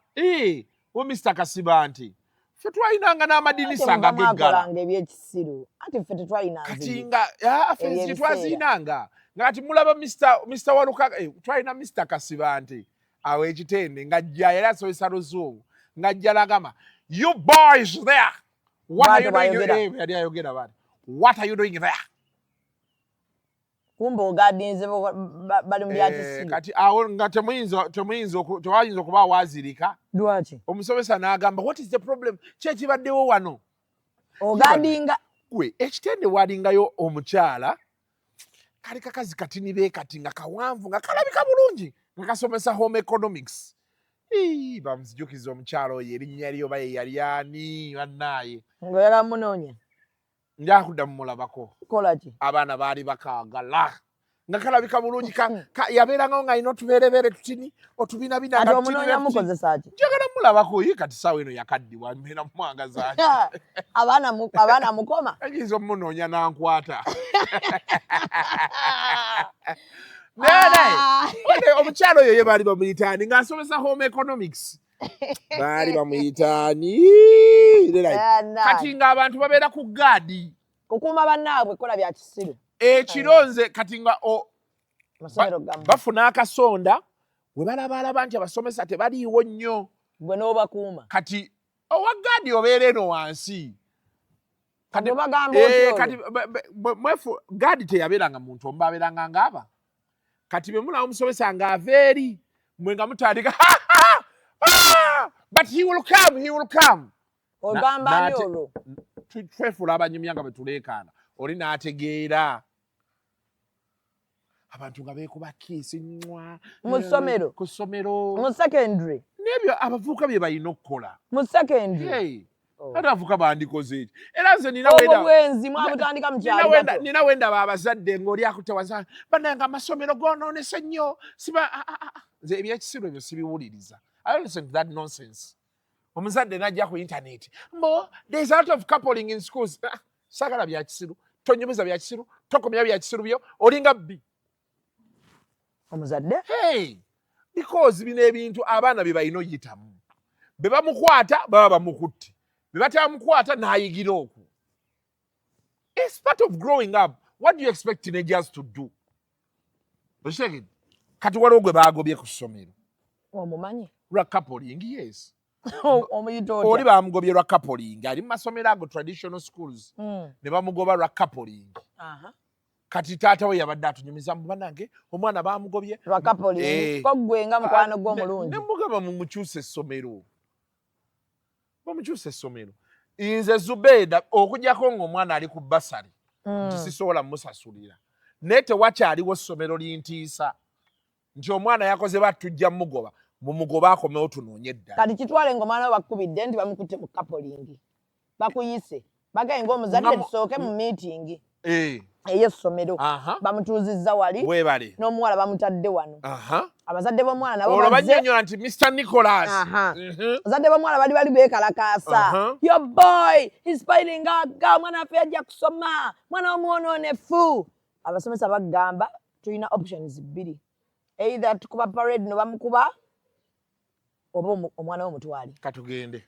oba Mr. Kasibante ffe twalinanga n'amadinisa nga geggala. Mwakolanga ebyekisiru anti ffe tetwalina nzigi. Kati nga ffe enzigi twazirinanga nga kati mulaba Mr. Walukagga twalina Mr. Kasibante awo ekitende ng'ajja yali asomesa Luzungu ng'ajja n'agamba you boys there. What are you doing? Yali ayogera bati. What are you doing there? Kumbe ogadinze bali mu bya kisiru. Kati awo nga tewayinza okuba waazirika. Lwaki? Omusomesa n'agamba what is the problem? Ki ekibaddewo wano? Ogadinga. Gwe ekitende walingayo omukyala kali kakazi katini be kati nga kawanvu nga kalabika bulungi nga kasomesa home economics. Bamuzijukiza omukyala oyo erinnya lye oba ye yali ani bannaaye. Ng'oyagala munoonya. Nja kudda mumulabako. Kola ki? Abaana baali bakaagala. Nga kalabika bulungi yabeerangawo ng'alina otubeerebeere tutini otubinabina. Ate omunoonya mukozesa ki? Njagala mulabako ye kati ssaawa eno yakaddibwa mbeera mumwagaza ki? Abaana mukoma. Ayinza omunoonya n'ankwata. Naye omukyala oyo ye baali bamuyita ani ng'asomesa home economics. Baali bamuyita ani? Kati ng'abantu babeera ku gaadi. Kukuuma bannaabwe kola bya kisiru. Ekiro nze kati nga bafuna akasonda we balabalaba nti abasomesa tebaliiwo nnyo. Gwe n'obakuuma. Kati owa gaadi obeera eno wansi. Kati mwefu gaadi teyabeeranga muntu omu babeeranga ng'aba. Kati bwe mulaba omusomesa ng'ava eri mwe nga mutandika but he will come, he will come. Ogamba ani olwo? Twefuula abanyumya nga bwe tuleekaana oli n'ategeera. Abantu nga beekuba kiisi nywa. Mu ssomero. Ku ssomero. Mu secondary. N'ebyo abavubuka bye balina okukola. Mu secondary. Ate abavubuka bandikoze eki. Era nze nina obwenzi mwabutandika mu kyalo. Nina wendaba abazadde ng'oli akutte wansi bannange amasomero goonoonese nnyo. Siba nze ebyekisiru ebyo sibiwuliriza. I don't listen to that nonsense. Omuzadde n'ajja ku internet. Mbo there's a lot of coupling in schools. Saagala bya kisiru, tonyumiza bya kisiru, tokomya bya kisiru byo, olinga bbi. Omuzadde? Hey! Because bino ebintu abaana bye balina oyitamu, be bamukwata baba bamukutte, be batamukwata n'ayigira okwo. It's part of growing up. What do you expect teenagers to do? Okitegedde? Kati waliwo gwe baagobye ku ssomero. Omumanyi? Lwa coupling, yes. Omuyita Oli otya? bamugobye lwa coupling, ali mu masomero ago traditional schools, ne bamugoba lwa coupling. Kati taata we yabadde atunyumiza mu banange, omwana bamugobye lwa coupling. Eh. Ko ggwe nga mukwano gwe omulungi. Ne mugamba mumukyuse essomero, bamukyuse essomero. Nze Zubeeda, okugyako ng'omwana ali ku bursary, nti sisobola musasulira, naye tewakyaliwo ssomero lintiisa nti omwana yakoze batujja mugoba, mumugoba akomewo tunoonye eddala. Kati kitwale ng'omwana we bakubidde nti bamukutte mu coupling, bakuyise, bagaye ng'omuzadde, tusooke mu meeting ey'essomero. Bamutuuzizza wali, Weebale. n'omuwala bamutadde wano. Abazadde b'omuwala nabo Olwo bazze. bannyonnyola nti Mr Nicholas. Aha. Abazadde b'omuwala bali beekalakaasa. "Your boy is spoiling our girl. Omwana waffe yajja kusoma, mwana w'omwonoonefu." Abasomesa bagamba, tulina options bbiri: either tukuba parade no bamukuba, oba omwana we mutwale. Katugende,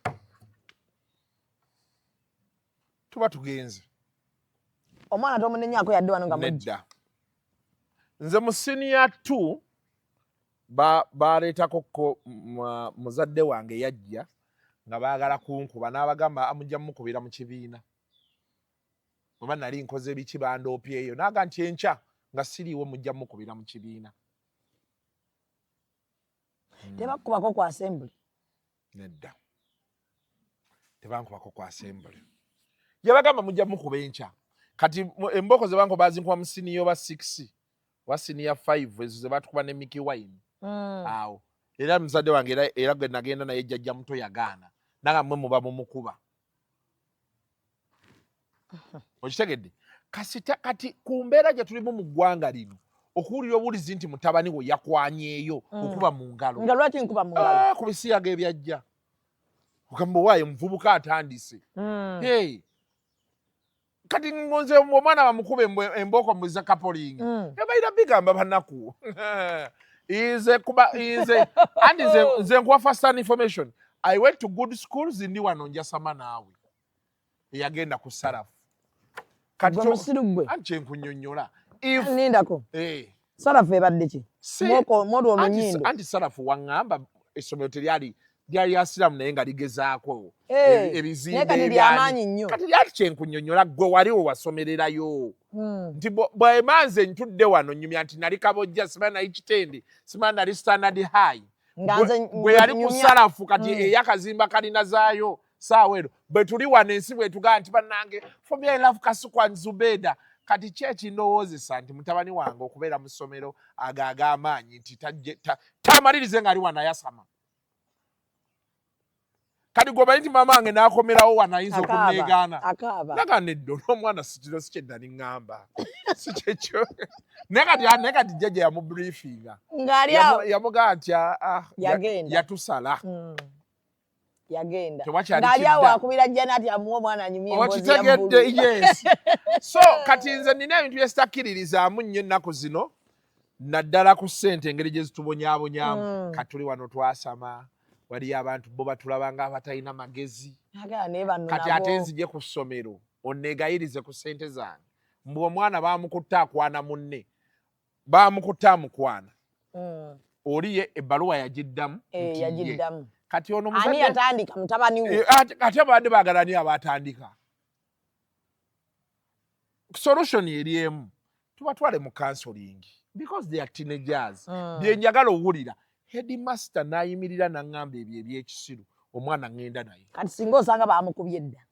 tuba tugenze. Omwana tomunenyako yadde wano nga mujja? Nedda, nze mu senior two baleetako ko muzadde wange yajja nga baagala kunkuba, n'abagamba amujja mukubira mu kibiina oba nali nkoze biki, bandoopyeyo naaga nti enkya nga siriiwo mujja mukubira mu kibiina. Tebakubako ku assembly? Nedda, tebankubako ku assembly. Yabagamba mujja mukuba enkya. Kati embooko ze bankuba bazinkuba mu senior oba 6 oba senior 5, ezo ze batukuba ne Mickey Wine. Awo era muzadde wange era gwe nagenda naye jjajja muto yagaana, nanga mmwe muba mumukuba. Okitegedde? Kasita kati ku mbeera gye tulimu mu ggwanga lino, okuwulira obuwulizi nti mutabani we yakwanyeeyo, okuba mu ngalo. Nga lwaki nkuba mu ngalo? Ah, ku bisiyaga ebyajja, ogamba owaaye muvubuka atandise. Hey. Kati nze omwana bamukuba embooko mbuza coupling, ebaira bigamba banaku nze kuba nze anti nze nkuwa first hand information. I went to good schools. Ndi wano njasama naawe eyagenda ku Sarafu. Kati Gwe musiru gwe. Anti kyenkunyonnyola if Nindako. Eh. Sarafu ebadde ki? Mwolwo olunyindo. Anti Sarafu waŋŋamba essomero teryali lyali asiramu, naye nga ligezaako Eh, ebizimbe naye kati ebyali. lyamaanyi nnyo. Kati lyali kyenkunyonnyola, gwe wali we wasomererayo nti bwemanze ntudde wano nyumya nti nali Kabojja, simanyi nali Kitende, simanyi nali Standard High. Nga nze Gwe yali ku nyumya. Sarafu kati eyakazimba kalina zaayo saawa eno bwe tuli wano, ensi bwetugaa nti bannange, for me I love Kasuku and Zubeda. Kati ki ekindowoozesa nti mutabani wange okubeera mu ssomero ago ag'amaanyi nti tamalirize ng'ali wano ayasama? Kati gwe omanyi nti maama wange n'akomerawo wano ayinza Akaaba, okunneegaana. Akaaba. Naga nedda, olw'omwana sikiro si kyedda niŋŋamba, si kyekyo. Naye kati jjajja yamubriefinga. Ng'ali awo. Yamugamba nti ah, ah, Yagenda. yatusala. Yagenda. Tewakyali Ng'ali awo kidda. akubira Janati amuwa omwana anyumye emboozi ya Okitegedde? bbulu. Yes. So kati nze nina ebintu byesitakkiririzaamu nnyo ennaku zino, naddala ku ssente engeri gye zitubonyaabonyaamu. Kati tuli wano twasama, waliyo abantu bo batulaba nga abatalina magezi. Agala naye bano Kati nabo. ate nzije ku ssomero onneegayirize ku ssente zange mbu omwana baamukutte akwana munne, baamukutte amukwana. Oli ye ebbaluwa yagiddamu Eh, nti ye. Yagiddamu. Kati ono Ani yatandika? Mutabani we. Eh, ate abadde baagala ani abatandika? Solution eri emu, tubatwale mu counseling because they are teenagers. Bye njagala owulira headmaster n'ayimirira n'aŋŋamba ebyo ebyekisiru, omwana ŋŋenda naye. Kati singa osanga bamukubye dda?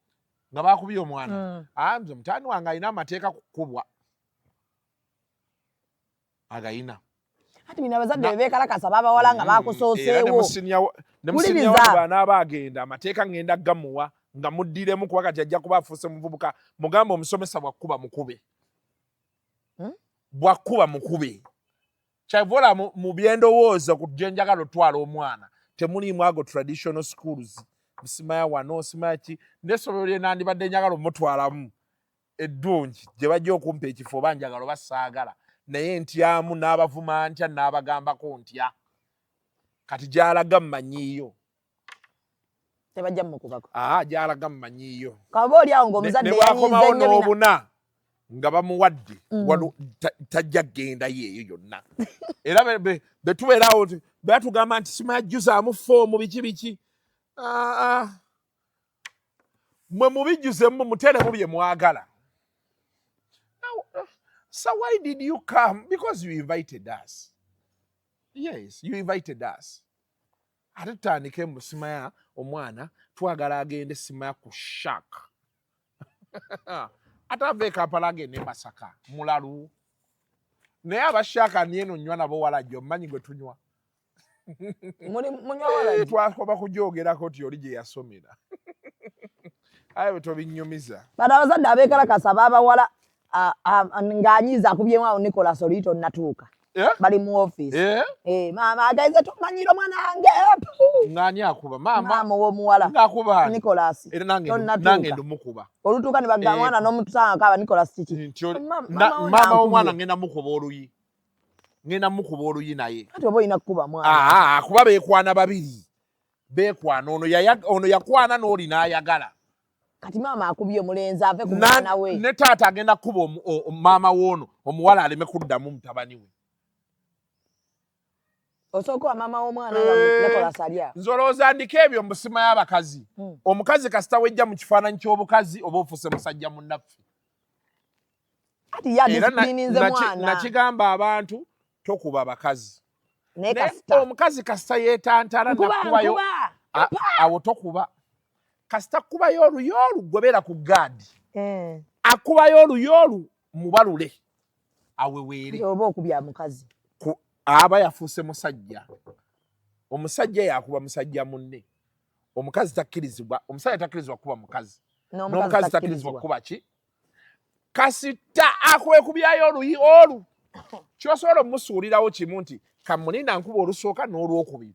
Nga bakubye omwana? Ah, nze mutaani wange alina amateeka kukubwa agayina. Ati bino abazadde bebeekalakasa babawala nga Era ne bakusooseewo. mu senior Wuliriza. one bw'anaaba agenda, amateeka ŋŋenda gamuwa nga muddiremu, kuba kati ajja kuba afuuse muvubuka. Mugamba omusomesa bwakkuba mukube. Bwakkuba mukube. Kyavola mu byendowooza ku gye njagala otwala omwana temuliimu ago traditional schools, simaya wano simaya ki, n'essomero lye nandibadde njagala omutwalamu eddungi gye bajja okumpa ekifo oba njagala oba saagala, naye ntyamu n'abavuma ntya n'abagambako ntya. Kati gy'alaga mmanyiiyo. Tebajja mukubako. Aa, gy'alaga mmanyiiyo. Kaba oli awo ng'omuzadde Ne bwakomawo yanyiize nnyo bina. N'obuna nga bamuwadde wano tajja kgendayo eyo yonna. Era be tubeerawo batugamba nti simajjuzaamu foomu biki biki. Ah, ah. Mwe mubijjuzemu muteremu bye mwagala. Now, so why did you come? Because you invited us. Yes, you invited us. Ate tutandike mu simaya omwana twagala agende simaya ku shark. Ate ava e Kampala agende e Masaka mulalu. Naye abashaka ni eno nywa nabo walajja omumanyi gwe tunywa. Muli munywa walajja? Twakoba kugyogerako ti oli gye yasomera. Aye bwe tobinyumiza. Bano abazadde abeekalakasa baabawala ng'anyiiza akubyemu awo Nicholas oluyita onnatuuka. Bali mu ofiisi. Maama agenze tumanyira omwana wange. Ng'ani akuba? Maama. Maama ow'omuwala. Ng'akuba ani? Nicholas. Era Tonnatuuka. nange ndumukuba. Olutuuka ne bagamba omwana n'omutusanga akaaba Nicholas kiki? Nti oli- Maama wo maama nankubye. w'omwana ngenda mukuba oluyi. Ngenda mukuba oluyi naye. Kati oba olina kukuba mwana. Aa, kuba beekwana babiri. Beekwana ono ono yakwana n'oli n'ayagala. Kati maama akubye omulenzi ave ku mwana we. Ne taata agenda kukuba maama w'ono omuwala aleme kuddamu mutabani we. Osooka wa maama w'omwana nga Nicholas ali awo. Nze olowooza ndiko ebyo mu busima y'abakazi. Omukazi kasita wejja mu kifaananyi ky'obukazi oba ofuuse musajja munnaffe. Kati ye Era adisipulininze mwana. nakigamba abantu tokuba bakazi. Naye Naye kasita. omukazi kasita yeetantala Nkuba, nakubayo. nkuba. Awo tokuba. Kasita kubayo oluyoolu gwe ku gaadi. Akubayo oluyoolu mubalule. Aweweere. Oba okubya mukazi. Aba yafuuse musajja. Omusajja yakuba musajja munne. Omukazi takkirizibwa, omusajja takkirizibwa kuba mukazi. N'omukazi N'omukazi takkirizibwa takkirizibwa. kuba ki? Kasita akwekubyayo oluyi olu. Ky'osobola omusuulirawo kimu nti kamulinda nkuba olusooka n'olwokubiri.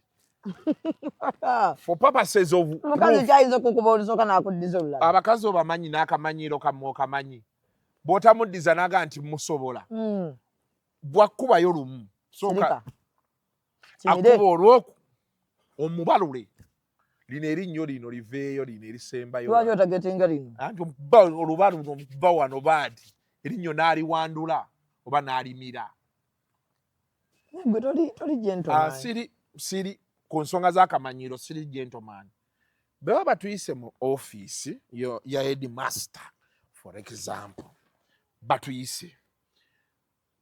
For purposes of Omukazi proof. kyayinza okukuba olusooka n'akuddiza olulala. Abakazi obamanyi n'akamanyiiro kammwe okamanyi. Bw'otamuddiza n'aga nti musobola. Bw'akkubayo lumu. Sooka Sirika. Kimire. akuba olwoku omubalule. Lino erinnyo lino liveeyo lino erisembayo. Lwaki otagetinga lino? Anti omukuba olubalu luno omukuba wano baadi erinnyo n'aliwandula oba n'alimira. Gwe toli gentleman. Siri ku nsonga z'akamanyiiro siri gentleman. Bwe baba batuyise mu ofiisi ya headmaster for example, batuyise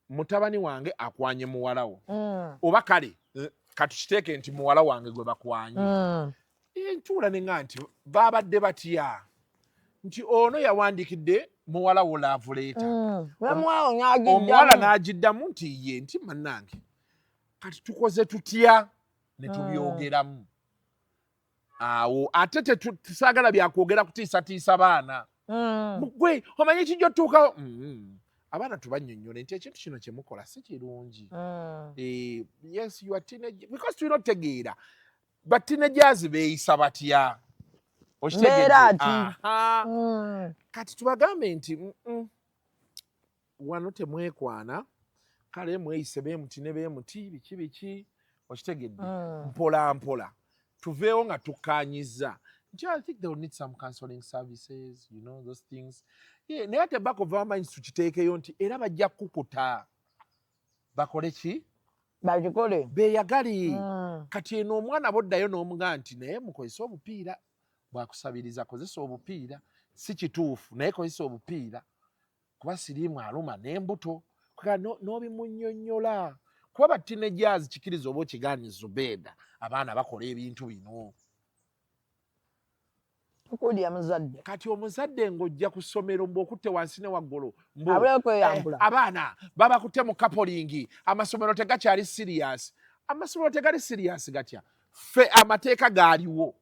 mutabani wange akwanye muwala wo. Oba kale katukiteeke nti muwala wange gwe bakwanye. Ntuula ne ŋŋamba nti baabadde batya nti ono yawandiikidde muwala wo love letter. Omuwala n'agiddamu. Omuwala n'agiddamu nti ye nti mannange kati tukoze tutya ne tubyogeramu. Awo ate tesaagala byakwogera kutiisatiisa baana. Gwe omanyi ekijja otuukawo. Abaana tubannyonnyole nti ekintu kino kye mukola si kirungi. Yes, you are teenage, because tulina otegeera ba teenagers beeyisa batya. Okitegedde? Mbeera ki? Aha. Kati tubagambe nti wano temwekwana kale mweyise beemuti ne beemuti biki biki okitegedde. Mpola mpola tuveewo nga tukkaanyizza nti I think they will need some counseling services, you know those things. Yeah, naye ate back of our minds tukiteekeyo nti era bajja kukuta bakole ki bakikole beeyagale. Kati eno omwana boddayo n'omugaa nti naye mukozese obupiira bwakusabiriza kozesa obupiira si kituufu naye kozesa obupiira kuba siriimu aluma n'embuto n'obimunnyonnyola kuba ba teenagers kikiriza oba okigaanye Zubeeda abaana bakola ebintu bino. Okulya muzadde. Kati omuzadde ng'ojja ku ssomero mbw'okutte wansi ne waggulu mbu, Abula okweyambula. Abaana babakutte mu kapolingi amasomero tegakyali serious. Amasomero tegali serious gatya? Ffe amateeka gaaliwo.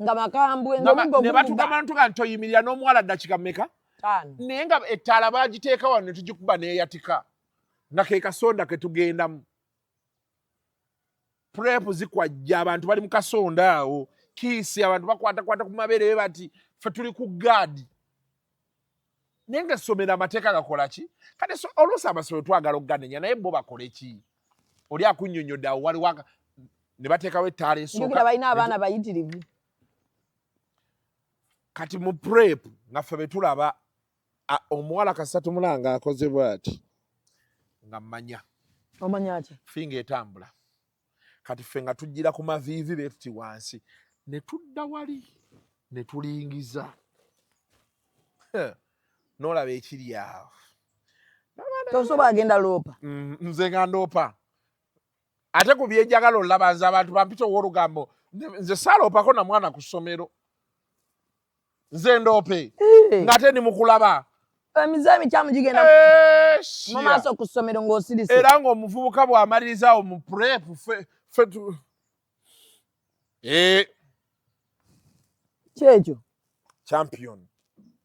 Nga makambwe Nga ng'omuggo ne guvuga. batugamba ntuga nti oyimirira n'omuwala ddakika mmeka? Ttaano. Naye nga ettaala baagiteeka wano ne tugikuba n'eyatika. Nga ke kasonda ke tugendamu. Prep zikwajja abantu bali mu kasonda awo. Kiisi abantu bakwatakwata ku mabeere bati ffe tuli ku gaadi. Naye nga essomero amateeka gakola ki? Kale so oluusi amasomero twagala okuganenya naye bo bakole ki? Oli akunnyonnyodde awo waliwo Ne bateekawo ettaala Njukira esooka. balina abaana bayitirivu. Kati mu prep nga ffe betulaba omuwala kasatu mulanga akoze bwati nga mmanya. Omanya ki? Finga etambula. Kati ffe nga tujjira ku maviivi beetuti wansi ne tudda wali ne tulingiza. Heh, n'olaba ekiri awo. Tosobola agenda loopa. Nze nga ndoopa ate ku byenjagala olaba nze abantu bampita ow'olugambo. Nze saaloopako na mwana ku ssomero, nze ndoope ng'ate ndi mukulaba. Emize emikyamu gigenda Eh, mu shia. maaso ku ssomero ng'osirise. Era ng'omuvubuka bw'amaliriza awo mu prep ffe Kyekyo. Champion.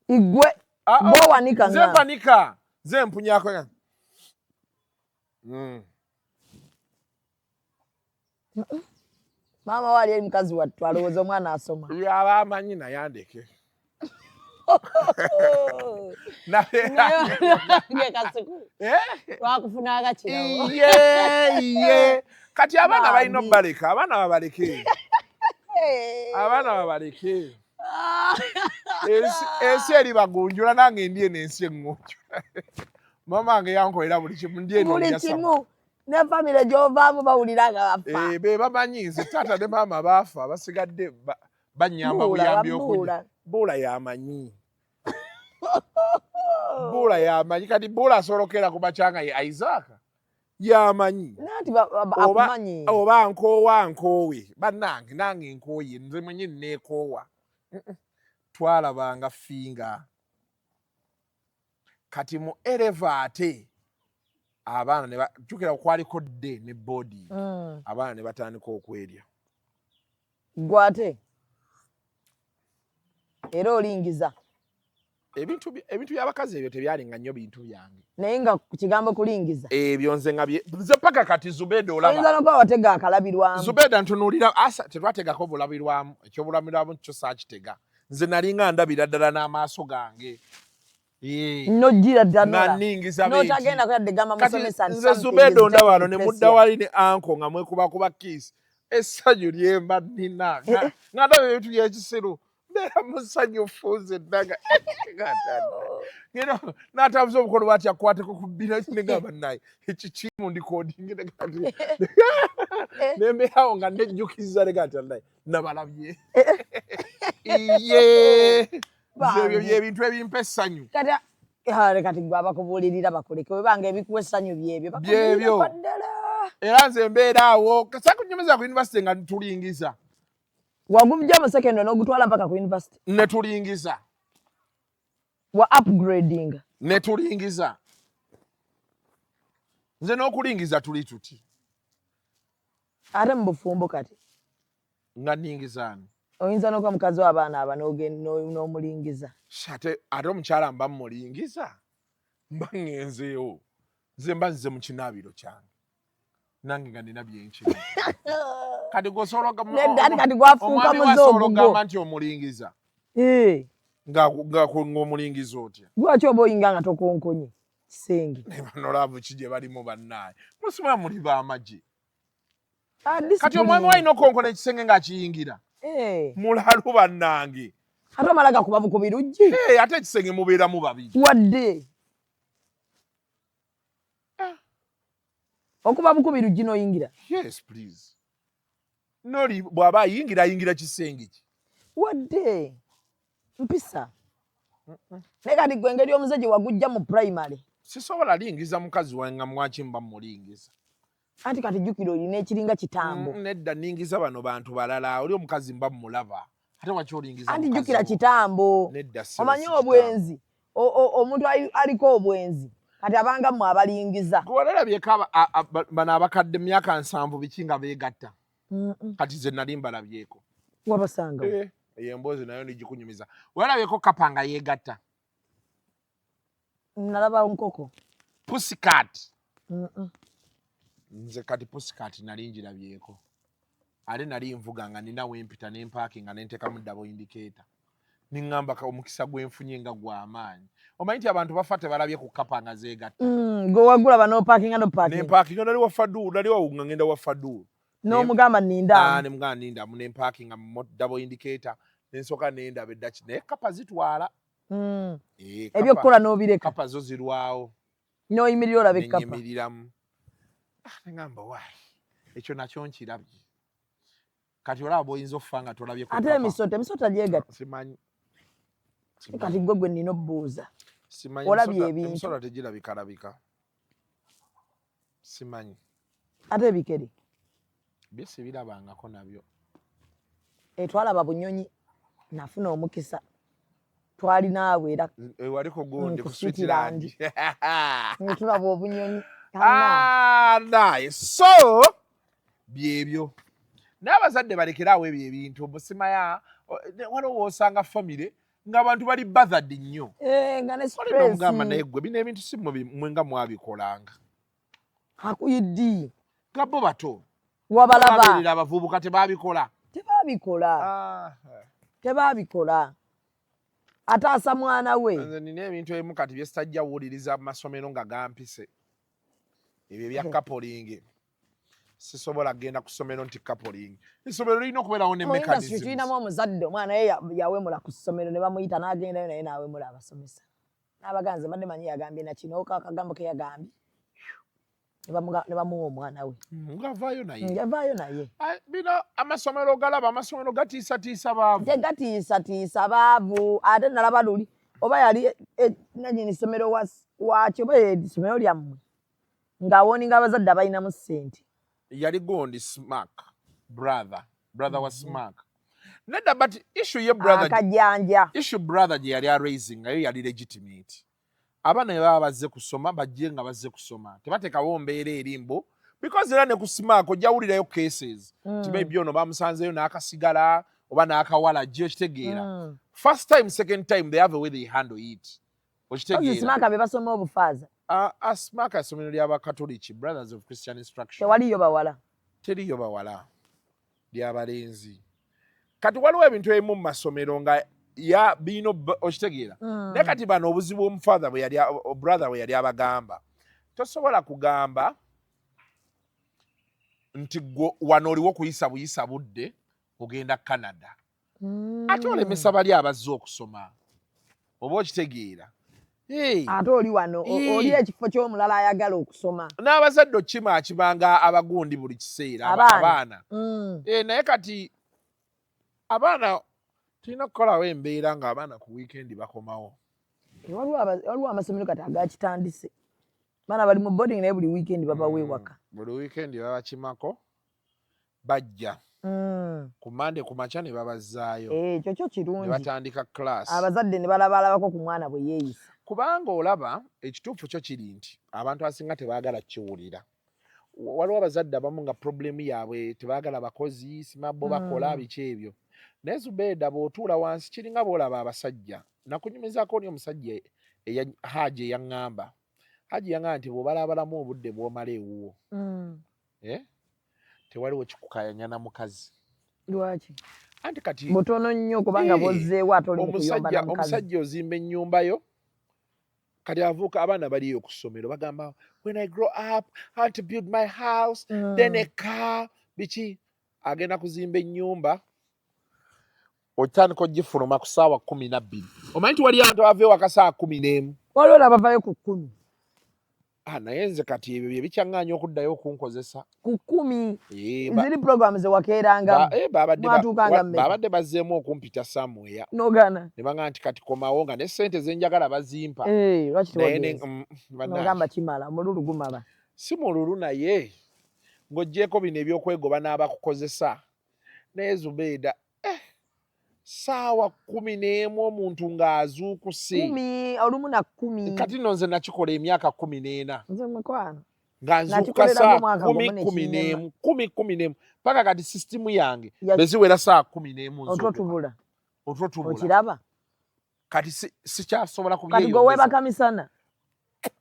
Igwe Ah, oh, bw'owanika nze nga mpanika, nze mpunyako. Maama we ali eri mukazi wattu alowooza omwana asoma. Yaba amanyi naye andeke. Naye Kasuku, twakufunanga kirabo. Ye kati abaana balina Bambi. obbaleka, abaana babaleke, abaana babaleke. Ensi eri bagunjula, nange ndi eno ensi eŋŋunjula. Mama wange yankolera buli kimu, ndi eno Buli njasama. kimu ne famire gy'ovaamu bawulira nga bafa. Eh, be bamanyi nze taata ne maama baafa, basigadde bannyamba Buula, buyambi babuula. okulya. Buula yamanyi, buula yamanyi. Kati buula asobola okukeera ku makya nga ye Isaac yamanyi. Nanti akumanyi. Oba nkoowa nkoowe bannange, nange nkooye nze mwennyini neekoowa. Twalabanga finga. Kati mu A level ate abaana ne jjukira kwaliko day ne boarding. Abaana ne batandika okwerya. Gwe ate era olingiza. Ebintu by'abakazi ebyo tebyalinga nnyo bintu byange. Naye nga ku kigambo kulingiza. Ebyo nze nga nze paka kati Zubeda Oyinza olaba. n'okuba watega akalabirwamu. Zubeda ntunuulira asa tetwategako bulabirwamu, ekyobulabirwamu kyo saakitega. Nze nalinga ndabira ddala n'amaaso gange. Nojjira ddala Nga nola. nningiza benti. N'otagenda kuyadde gamba Kati musomesa nti nze something Zubeda is ondaba wano ne taking place mudda here. wali ne anko nga mwekubakuba kiisi. Essanyu lyemba nnina. Nga ndaba ebintu by'ekisiru. Mbeera musanyufu nze nnaga. Ngeno n'atambuza omukono bw'ati akwateko ku bbina ne ngamba naye ekikimu ndikodinge ne gamba nti ne mbeerawo nga nejjukiza ne gamba nti naye nabalabye. Iye. Nze ebyo Bambi. by'ebintu ebimpa essanyu. Kati kati gwe abakubuulirira bakuleke webanga ebikuwa essanyu byebyo. Byebyo. Bakubuulirako ddala. Era nze mbeera awo sakunyumiza ku university nga tulingiza. Wagujja mu secondary n'ogutwala mpaka ku university. Ne tulingiza. Wa upgrading. Ne tulingiza. Nze n'okulingiza tuli tuti. Ate mu bufumbo kati. Nga nningiza ani? Oyinza n'okuba mukazi w'abaana aba n'omulingiza. Ate omukyala mba mmulingiza, mba ŋŋenzeewo. Nze mba nzize mu kinaabiro kyange. Nange nga nina bye nkina. Kati gw'osobola Nedda, ate kati gwafuuka omwami muze we asobola ogugwo. okugamba nti omulingiza. Eh. Ng'omulingiza otya? Lwaki oba oyinga nga tokonkonye kisenge? Ne bano love ki gye balimu bannaaye? Musima muli b'amagye. Ah, Kati discipline. omwami we alina okukonkona ekisenge ng'akiyingira. Eh. Mulalu bannange. Ate omala gakuba bukubi luggi. Eh, ate ekisenge mubeeramu babiri. Wadde. Okuba bukubi luggi n'oyingira. Yes, please. Noli bw'aba ayingira ayingira kisenge ki? Wadde. Mpisa. Naye kati gwe engeri omuze gye wagujja mu primary. Sisobola lingiza mukazi wange nga mwaki mba mulingiza. Anti kati jjukira olina ekiringa kitambo. Nedda ningiza bano bantu balala, oli omukazi mba mmulaba. Ate waki olingiza Anti mukazi jjukira wo? kitambo. Nedda ssebo, Omanyi si kitambo. obwenzi. Omuntu aliko obwenzi. Kati abanga mmwe abalingiza. Gwe walalabyeko bano abakadde myaka 70 biki nga beegatta. Kati ze nali mbalabyeko. Wabasanga. Eh, eyo emboozi nayo ndigikunyumiza. Walabyeko kapa nga yeegatta. Nalaba nkoko. Pussycat. Nze kati pussycat nali ngirabyeko. Ate nali nvuga nga nina wempita ne mpaakinga ne nteekamu double indicator. Niŋŋamba omukisa gwe nfunye nga gw'amaanyi. Omanyi nti abantu bafa tebalabye ku kapa nga zeegatta. Gwe wagulaba n'opaakinga n'opaakinga. Ne mpaakinga nali wa Fadu, nali wa nga ngenda wa Fadu. N'omugamba nnindamu. Ah, ne mugamba nindamu ne mpakinga mu double indicator ne nsooka nendaba eddaki naye kapa zitwala. Eh, Ebyokukola n'obireka. Kapa zo zirwawo. N'oyimirira olaba ekkapa. Nenyimiriramu. Ah, ne ŋŋamba why ekyo nakyo nkirabye. Kati olaba bw'oyinza okufa nga tolabye ku Ate kkapa. emisota, emisota gyegatta. Simanyi. Kati gwe gwe nnina obbuuza. Simanyi. Olabye ebintu. Emisota tegirabikalabika. Simanyi. Ate ebikere. Bye sibirabangako nabyo. Twalaba bunyonyi, nafuna omukisa. Twali naawe era. Wali ku gundi Ku ku Sweetland. Ne tulaba obunyonyi. Ah, nice. So byebyo. N'abazadde balekere awo ebyo ebintu musimaya waliwo w'osanga famire ng'abantu bali bothered nnyo. Eh, nga ne Olina omugamba stress. naye ggwe bino ebintu si mmwe nga mwabikolanga. Akuyiddi. Nga bo bato. Wabalaba. Babeerera abavubuka tebabikola. Tebabikola. Tebabikola. Ataasa mwana we. Nze nina ebintu ebimu kati bye sitajja wuwuliriza mu masomero nga gampise. Ebyo ebya coupling. Sisobola kugenda ku ssomero nti coupling. Essomero lirina okubeerawo ne Mu industry mechanisms. tulinamu omuzadde omwana ye yawemula ku ssomero ne bamuyita n'agendayo naye n'awemula abasomesa. N'abaganze nze mbadde manyi yagambye na kino akagambo ke yagambye. Ne bamuwa omwana we. Ng'avaayo naye. Yavaayo naye. Ah, bino amasomero galaba amasomero gatiisatiisa baavu. Tegatiisatiisa baavu ate nalaba luli oba yali nannyini ssomero waakyo oba essomero lyammwe ng'awarninga abazadde abalinamu ssente. Yali gundi Smack brother wa Smack. Nedda, but issue ye brother Akajanja. Issue brother gye yali araising nayo yali legitimate. Abaana ne baba bazze kusoma bajje nga bazze kusoma tebateekawo mbeera eri mbu because era ne ku Smack ojja wulirayo cases ti maybe ono bamusanzeyo n'akasigala oba n'akawala gye okitegeera. First time, second time, they have a way they handle it. Okitegeera. Smack be basoma obufaaza. Uh, Smack essomero ly'Abakatoliki, Brothers of Christian Instruction. Tewaliyo bawala. Teriyo bawala, lyabalenzi. Kati waliwo ebintu ebimu mu masomero nga ya birina okitegeera. Naye kati bano obuzibu omufather bwe yali brother bwe yali abagamba tosobola kugamba nti gwe wano oliwo kuyisa buyisa budde ogenda Canada ate olemesa bali abazze okusoma oba okitegeera. Hey. Ate oli wano oli ekifo ky'omulala ayagala okusoma. N'abazadde okima akibanga abagundi buli kiseera Abaana. Abaana. Eh, naye kati abaana tulina okukolawo embeera ng'abaana ku wiikendi bakomawo. Eh, waliwo amasomero kati agakitandise baana bali mu boarding naye buli weekend babawo ewaka. Buli wiikendi babakimako bajja ku Mande ku makya ne babazzaayo. Eh, ekyo kyo Ne kirungi. batandika class. Abazadde ne balabalabako ku mwana bwe yeeyisa. Kubanga olaba ekituufu kyo kiri nti abantu abasinga tebaagala kiwulira. Waliwo abazadde abamu nga problem yaabwe tebaagala bakozi sima bo bakola biki ebyo. Naye Zubeeda bw'otuula wansi kiringa bw'olaba abasajja nakunyumizaako oli omusajja eya Haji eyaŋŋamba. Haji yaŋŋamba nti bw'obalaabalamu obudde bw'omala ewuwo eh, tewaliwo kikukayanya na mukazi. Lwaki? Anti kati butono nnyo kubanga Eh, bw'ozzeewo ate oli mu kuyomba na mukazi. Omusajja ozimba ennyumba yo kati avuuka abaana baliyo ku ssomero bagamba, "When I grow up I want to build my house, then a car," biki. Agenda kuzimba ennyumba otandika ogifuluma ku ssaawa 12. Omanyi nti waliyo abantu abava ewaka ssaawa 11? Waliwo nabavayo ku 10. Ah, naye nze kati ebyo bye bikyaŋŋaanya okuddayo okunkozesa. Ku 10. Eh, Ziri program zewakeerangamu. Babadde Mwatuukanga mmeka? Babadde bazzeemu okumpita somewhere. N'ogaana? Ne baŋŋamba nti kati komawo nga ne ssente ze njagala bazimpa. Eh, lwaki Naye tewagenze? Bannange. N'ogamba kimala, omululu gumala. Si mululu naye ng'oggyeko bino ebyokwegoba n'abakukozesa naye Zubeeda, ssaawa 11 omuntu ng'azuukuse. 10 olumu na 10. Kati nno nze nakikola emyaka 14. Nze mukwano Nga nzuukuka Nakikolerako saa omwaka 10 gumu 11 nekinnema. 10 11 paka kati sisitimu yange beziwera saa 11 Otwo nzuukuka. tubula. Otwo tubula. Okiraba. Kati sikyasobola Kati gwe kubyeyongeza. weebaka misana.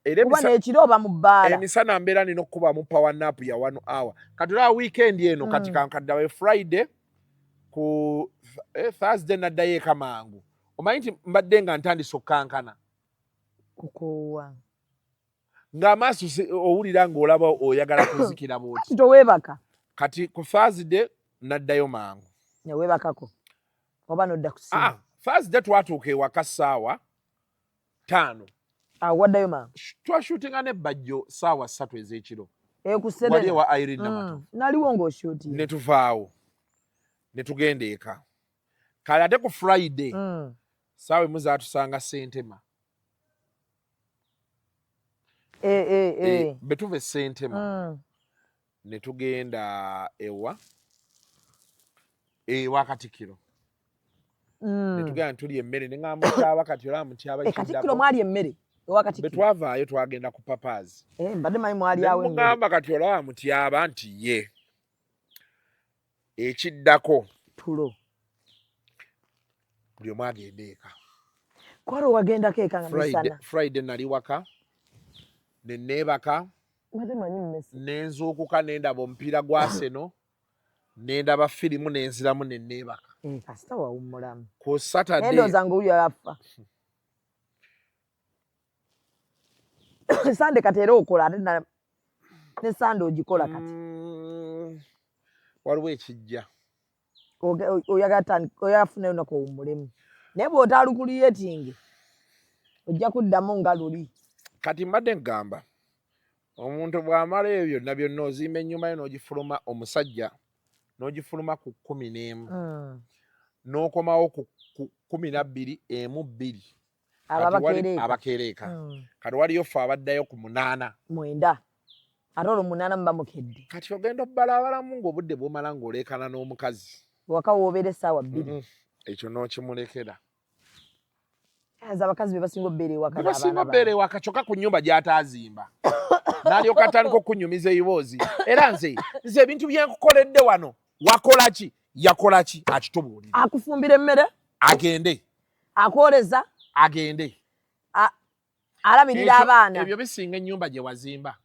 Era Kuba n'ekiro oba mu bbaala. Emisana mbeera nina okukubamu power nap ya one hour. Kati olaba weekend eno kati kankaddawe Friday ku Thursday naddayo eka mangu. Omanyi nti mbadde nga ntandise okukankana. Kukoowa. Ng'amaaso owulira ng'olaba oyagala kuzikira bw'oti. Kati toweebaka. Kati ku Thursday naddayo mangu. Newebakako oba nodda kusimu? Ah, Thursday twatuuka ewaka 5:00. Awo waddayo mangu? Twashutinga ne Bajjo 3:00 ez'ekiro. Ku Serena. Wali ewa Irene Namatovu. Naliwo ng'oshutinga. Ne tuvaawo ne tugenda eka. Kale ate ku Friday 1:00 zaatusanga Sentema. Bwe tuva e Sentema ne tugenda ewa Katikkiro. Ne tugenda tulya emmere, ne ŋŋamba Mutyaba, kati olaba Mutyaba. Katikkiro mwali emmere ewa Katikkiro? Bwe twavaayo twagenda ku Papaazi. Mbadde manyi mwali awo emmere. Mugamba kati olaba Mutyaba nti ye ekiddako tulo, buli omu agenda eka. Kwali owagendako eka nga misana? Friday nali waka ne neebaka, ne nzuukuka ne ndaba omupiira gwa Arsenal, ne ndaba firimu, ne nziramu ne neebaka. Kasita wawummulamu. Ku Saturday ndowooza ng'oyo yafa. Sande kati era okola, ate ne Sande ogikola kati? Waliwo ekijja. Oyagala funayo olunaku owummulemu, naye bw'otaalukuliyetinge ojja kuddamu nga luli. Kati mbadde nkugamba, omuntu bw'amala ebyo byonna byonna, ozimba ennyumba yo n'ogifuluma, omusajja n'ogifuluma ku 11, n'okomawo ku 12, 1, 2. Abakeera. Abakeera. Kati waliyo ffe abaddayo ku 8. 9, ate olwo 8 muba mukedde. Kati ogenda obbalaabalamu ng'obudde bw'omala ng'oleekana n'omukazi. Waka w'obeera 2:00. Ekyo n'okimulekera. Nze abakazi be basinga obbeera ewaka. Be basinga obbeera ewaka, kyokka ku nnyumba gy'ataazimba n'alyoka atandika okunyumiza ebiboozi. Era nze ebintu byenkukoledde wano, wakola ki, yakola ki, akitubuulire. Akufumbira emmere. Agende. Akwoleza. Agende. Alabirira abaana. Ebyo bisinga ennyumba gye wazimba.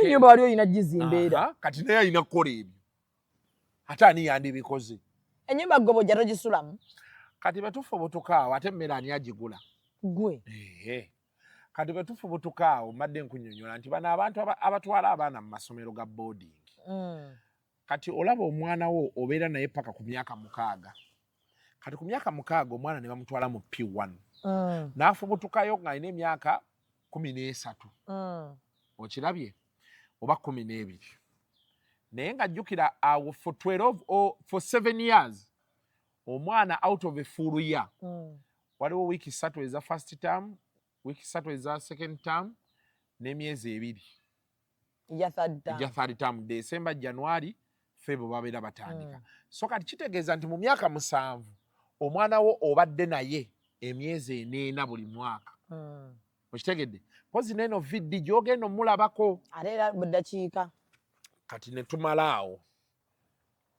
Ennyumba wali olina gizimba era. Kati naye alina kukola ebyo, ate ani yandibikoze? Ennyumba gobojja togisulamu. Kati bwe awo, ate emmere ani agigula? Gwe. Kati bwe tufubutuka awo, mbadde nkunnyonnyola nti bano abantu abatwala abaana mu masomero ga boarding, kati olaba omwana wo obeera naye paka ku myaka 6. Kati ku myaka 6 omwana ne bamutwala mu P1, n'afubutukayo ng'alina emyaka 13. Okirabye? Oba 12. Naye ng'ajjukira awo for 12 or for 7 years omwana out of a full year, waliwo wiiki 3 eza first term, wiiki 3 eza second term, n'emyezi 2 eja third term. Eja third term, December, January, Feb babeera batandika. So kati kitegeeza nti mu myaka 7 omwana wo obadde naye emyezi 4 buli mwaka. Okitegedde? Pozi neeno VD gy'ogenda omulabako. Ate era mu ddakiika. Kati ne tumala awo,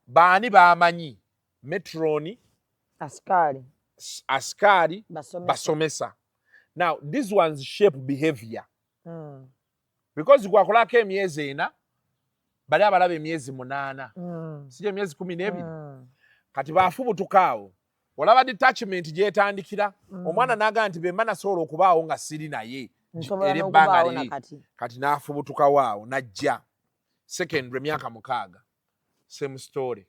baani bamanyi? Matron. Asikaali. Asikaali. Basomesa. Basomesa. Now these ones shape behavior, because gwakolako emyezi 4, bali abalaba emyezi 8, sijja emyezi 12. Kati bafubutuka awo, olaba detachment gyetandikira. Omwana n'agamba nti bemba nasobola okubaawo nga siri naye Nsobola era ebbanga n'okubaawo liri. nakati. Kati n'afubutukawo awo n'ajja secondary, myaka 6, same story.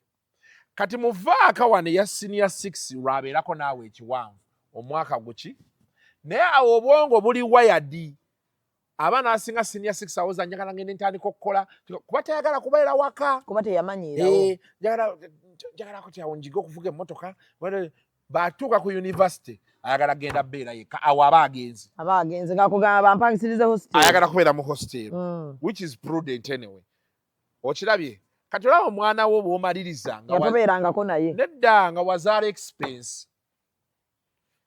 Kati muvaaka wano eya senior 6 lwabeerako naawe ekiwanvu omwaka guki, naye awo obwongo buli wired. Abaana asinga senior 6 awoza njagala ngende ntandika okukola, kuba tayagala kubeera waka. Kuba teyamanyiirawo. Njagala kuti awo njige okuvuga emmotoka. Batuuka ku university ayagala genda beera yekka. Awo aba agenze. Aba agenze ngakugamba bampangisirize hostel. Ayagala kubeera mu hostel, which is prudent anyway. Okirabye? Kati olaba omwana wo bw'omaliriza nga tobeerangako naye. Nedda, nga wazaala expense.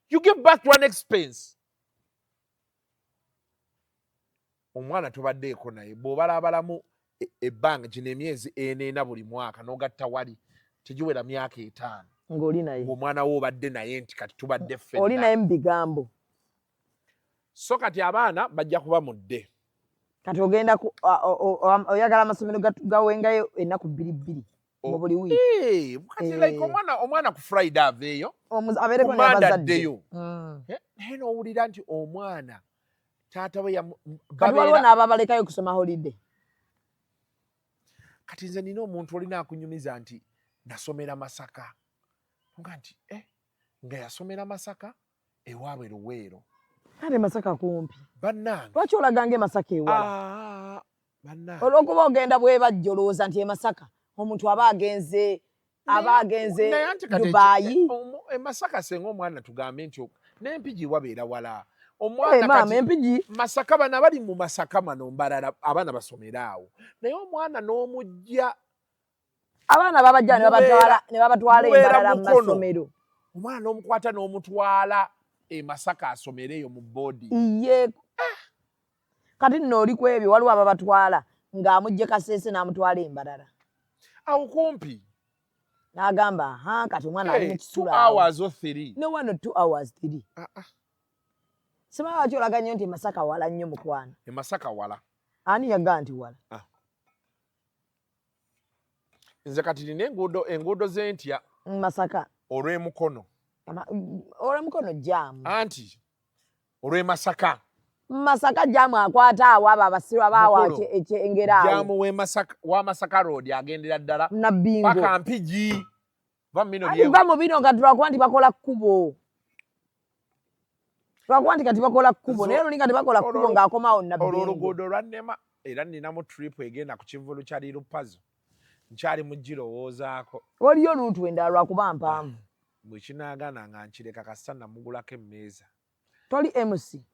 You give birth to an expense. Omwana tobaddeeko naye, bw'obalabalamu ebbanga gino emyezi 4 buli mwaka n'ogatta wali, tegiwera myaka 5 ng'oli naye. Ng'omwana wo obadde naye nti kati tubadde ffenna. Oli naye mu bigambo. So kati abaana bajja kuba mudde. Kati ogenda oyagala amasomero gawengayo ennaku bbiri bbiri mu buli wiiki. Kati like omwana ku Friday aveeyo, abeereko ku Monday n'abazadde. Addeyo. Naye n'owulira nti omwana taata we Kati waliwo n'ababalekayo kusoma holiday. Kati nze nina omuntu olina akunyumiza nti nasomera Masaka, nga nti nga yasomera Masaka ewaabwe Luweero. Kale Masaka kumpi. Bannange. Lwaki olaganga e Masaka ewala? Ah, bannange. Olw'okuba ogenda bwebajja olowooza nti e Masaka omuntu aba agenze Dubai. E Masaka senga omwana tugambe nti n'Empigi wabeera wala. Omwana kati Empigi. Masaka bana bali mu Masaka mano Mbarara abaana basomera awo. Naye omwana n'omujja abaana babajja ne babatwala Embarara mu masomero. Omwana n'omukwata n'omutwala e Masaka asomere eyo mu boarding. Iye. Kati nno oli ku ebyo waliwo ababatwala ng'amugye Kasese n'amutwala Embarara. Awo kumpi. N'agamba ha kati omwana ali mu kisulo. 2 hours or 3. No one 2 hours 3. Simanyi lwaki olaga nnyo nti Masaka wala nnyo mukwano. E Masaka wala. Ani yagamba nti wala? Nze kati nina enguudo z'entya. Masaka. Olw'emukono. Olw'emukono jaamu. Anti olw'e Masaka. Masaka jaamu akwata awo abo abasiru abaawo ekyengera awo. Jaamu wa Masaka Road agendera ddala. Nabbingo. Paka Mpigi. Va mu bino nga tulwakuba nti bakola kkubo. Lwakuba nti kati bakola kkubo naye lulinga tebakola kkubo ng'akomawo Nabbingo. Olwo oluguudo lwannema era nninamu trip egenda ku kivvulu kya Liru Pazo. Nkyali mu girowoozaako. Waliyo luutu endala lwakuba mpanvu. Bwe kinaagaana nga nkireka kasita namugulako emmeeza. Toli MC?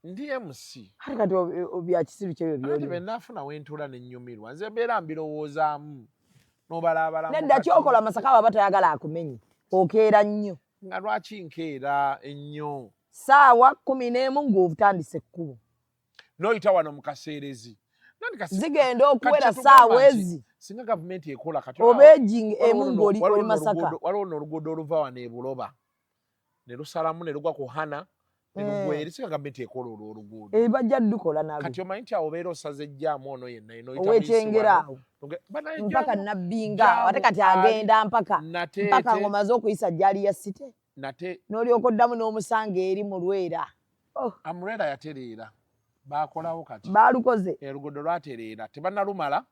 Ndi MC. Ate kati bya kisiru kyebyo by'oli. Anti bwe naafuna we ntuula ne nnyumirwa nze mbeera mbirowoozaamu n'obalaabalamu. Nedda ky'okola Masaka bw'aba tayagala akumenye okeera nnyo. Nga lwaki nkeera ennyo? Ssaawa 11 ng'otandise ekkubo. N'oyita wano mu Kaseerezi. Zigenda okuwera ssaawa ezi. Singa gavumenti ekola kati. Oba ejinga emu ng'oli oli Masaka. Waliwo n'oluguudo oluva wano e Buloba ne lusalamu ne lugwa ku Hana ne lugwa eri. Singa gavumenti ekola olwo oluguudo. Bajja lukola nalwo. Kati omanyi nti awo obeera osaze ejjaamu ono yenna n'oyita Ow'ekyengera awo. Mpaka Nabbinga ate kati agenda mpaka mpaka ng'omaze okuyisa Jjaali ya City. N'olyoka oddamu n'omusanga eri mu Lwera. Amulwera yatereera. Baakolawo kati. Baalukoze. Oluguudo lwatereera. Tebannalumala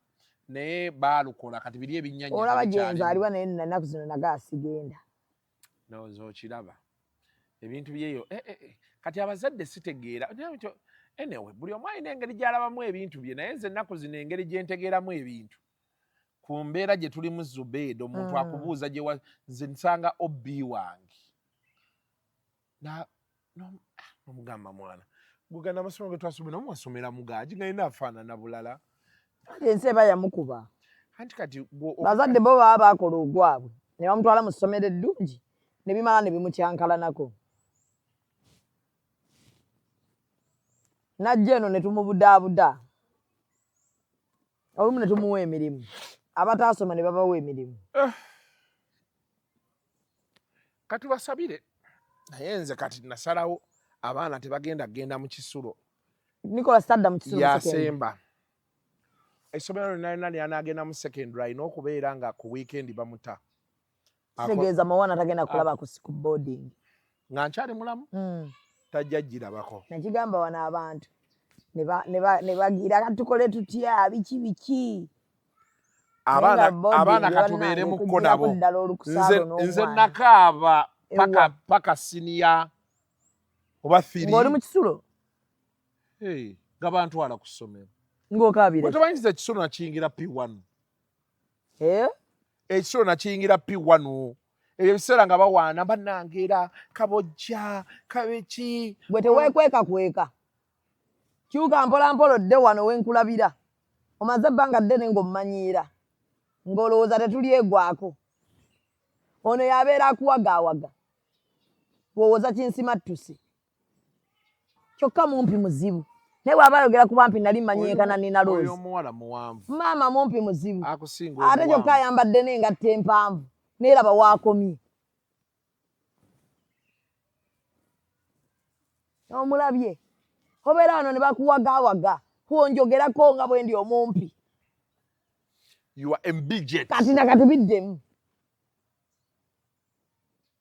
naye baalukola kati biri ebinnyanya. Olaba gye nzaalibwa naye nnaku zino naga sigenda. Ndowooza okiraba. Ebintu byeyo. Kati abazadde sitegeera. Anyway, buli omu alina engeri gy'alabamu ebintu bye naye nze ennaku zino engeri gye ntegeeramu ebintu. Ku mbeera gye tulimu Zubeida omuntu akubuuza gye nze nsanga OB wange. N'omugamba mwana. Guganda amasomero ge twasomera omu wasomera mugaagi nga yina afaanana bulala. Ensi eba yamukuba. Anti kati bazadde bo baba baakola ogwabwe ne bamutwala mu ssomero eddungi ne bimala ne bimukyankalanako. Najja eno ne tumubudaabuda. Olumu ne tumuwa emirimu. Abataasoma ne babawa emirimu. Katubasabire. Naye nze kati nasalawo abaana tebagenda kugenda mu kisulo. Nicholas tadda mu kisulo. Yasemba. Essomero lyonna lyonna ly'anaagenda mu secondary alina okubeera nga ku weekend bamuta. Kitegeeza Mawana tagenda kulaba ku boarding. Nga nkyali mulamu? Tajja girabako. Nakigamba wano abantu ne bagira tukole tutya biki biki. Abaana katubeeremukko nabo. Nze nakaaba paka senior oba 3. Ng'oli mu kisulo? Nga bantwala ku ssomero. Ng'okaabira. Otomanyiza ekisulo nakiyingira P1. Ekisulo nakiyingira P1. Ebyo ebiseera nga bawaana bannange era kabojja kabeki. Gwe teweekweka kweka. Kyuka mpola mpola odde wano we nkulabira. Omaze ebbanga ddene ng'ommanyiira. Ng'olowooza tetulyegwako. Ono y'abeera akuwagaawaga. Bw'owoza kinsimattuse. Kyokka mumpi muzibu. Naye bw'aba ayogera ku bampi nali mmanyi yenkana Nina Rose. Oyo omuwala muwanvu. Maama mumpi muzibu. Akusinga Ate kyokka ayambadde n'engatto empanvu. Naye laba waakomye. Omulabye. Obeera wano ne bakuwagaawaga. Kwonjogerako nga bwe ndi omumpi. You are a midget. Kati na kati biddemu.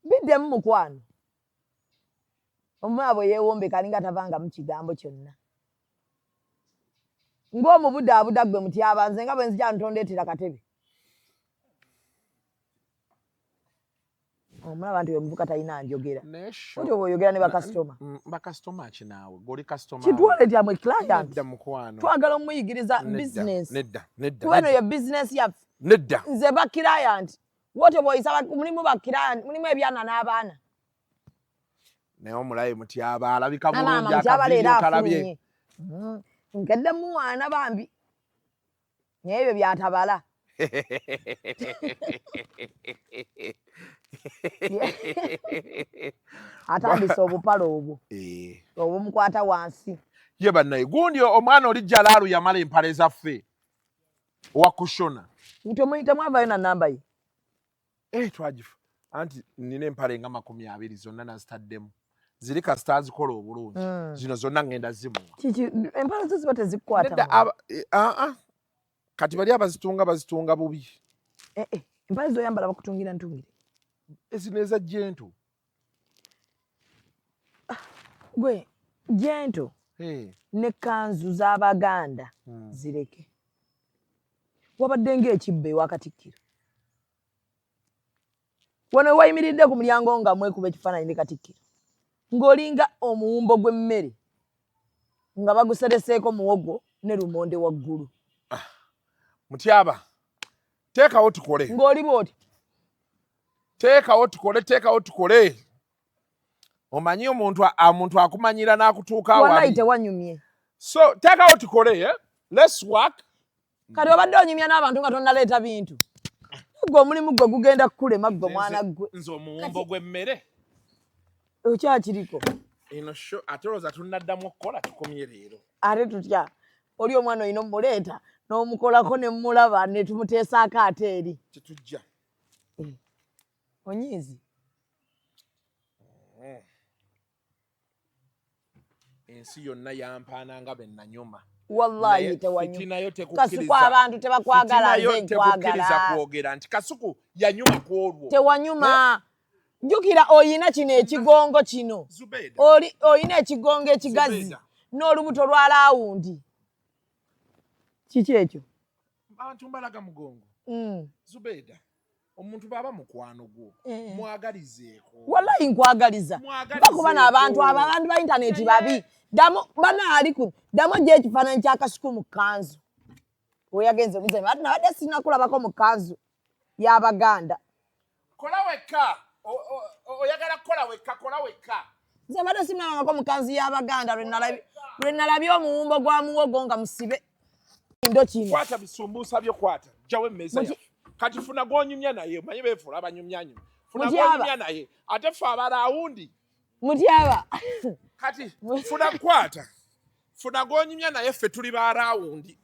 Biddemu mukwano. Omwana bwe yeewombeka alinga tavangamu kigambo kyonna. Ng'omubudaabuda ggwe Mutyaba, nze nga bwe nzija ntondeetera katebe. Omulaba nti oyo omuvuka talina njogera. Otyo bw'oyogera ne bakasitoma. Bakasitoma ki naawe? Gwe oli kasitoma. Kitwale nti amwe client. Nedda mukwano. Twagala omuyigiriza business. Nedda, nedda. Kuba eno ye business yaffe. Nedda. Nze ba client. Wotyo bw'oyisa mulimu ba client, mulimu ebyana n'abaana. Naye omulabe Mutyaba alabika bulungi akaviiri kalabye. Nkedde muwaana bambi. Naye ebyo byatabala. Atandise obupale obwo obumukwata wansi. Ye bannaye gundi omwana oli Jalaalu yamala empale zaffe owa kushona. Temwavayo na namba ye. Twagifa anti nina empale nga 20 zonna nazitaddemu ziri kasita azikola obulungi. Zino zonna ngenda zimuwa. Kiki empale zo ziba tezikwata? Kati bali abazitunga bazitunga bubi. Empale zoyambala bakutungira ntungire. Ezino eza jento. Gwe jento ne kanzu z'Abaganda zireke. Wabadde ng'ekibbe ewa Katikkiro. Wano wayimiridde ku mulyango nga mwekuba ekifaananyi ne Katikkiro. Ng'olinga omuwumbo gw'emmere nga bagusereseeko muwogo ne lumonde waggulu. Mutyaba, teekawo tukole. Ng'oli bw'oti. Teekawo tukole, teekawo tukole. Omanyi omuntu akumanyira n'akutuuka awo. Wallahi tewanyumye. So teekawo tukole, let's work. Kati obadde onyumya n'abantu nga tonnaleeta bintu. Gwe omulimu gwe gugenda kukulema gwe mwana gwe. Nze omuwumbo gw'emmere. Okyakiriko. Eno sho ate olowooza tunnaddamu okukola tukomye leero. Ate tutya? Oli omwana olina omuleeta n'omukolako ne mmulaba ne tumuteesaako ate eri. Tetujja. Onyiizi. Ensi yonna yampaana nga be nanyoma. Wallahi tewanyuma. Kasuku abantu tebakwagala nze nkwagala. Kwogera nti Kasuku yanyuma ku olwo. Tewanyuma. Jjukira oyina kino ekigongo kino. Oyina ekigongo ekigazi n'olubuto lwa laawundi. Kiki ekyo? Abantu mbalaga mugongo. Zubeda. Omuntu baba mukwano gwo mwagalizeeko. Wallahi nkwagaliza. Bakuba n'abantu abo abantu ba internet babi. Ddamu bana ali kuno. Ddamu ojje ekifaananyi kya Kasuku mu kkanzu. We yagenze muzanyo. Ate nabadde sinnakulabako mu kkanzu y'Abaganda. Kola wekka. Oyagala kukola wekka, kola wekka. Nze mbadde sinnalabako mu kkanzu y'Abaganda lwe nalabye omuwumbo gwa muwogo nga musibe. Ndo kino. Kwata bisumbuusa byo kwata. Jjawo emmeeza yaffe. Kati funa gw'onyumya naye, omanyi beefuula abanyumyanyumya. Funa gw'onyumya naye, ate ffe abalawundi. Mutyaba. Kati funa kwata. Funa gw'onyumya naye ffe tuli ba rawundi.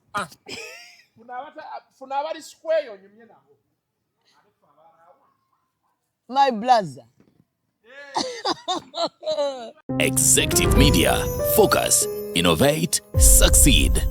Funa abali square onyumye nabo. My brother. Executive Media. Focus, innovate, succeed.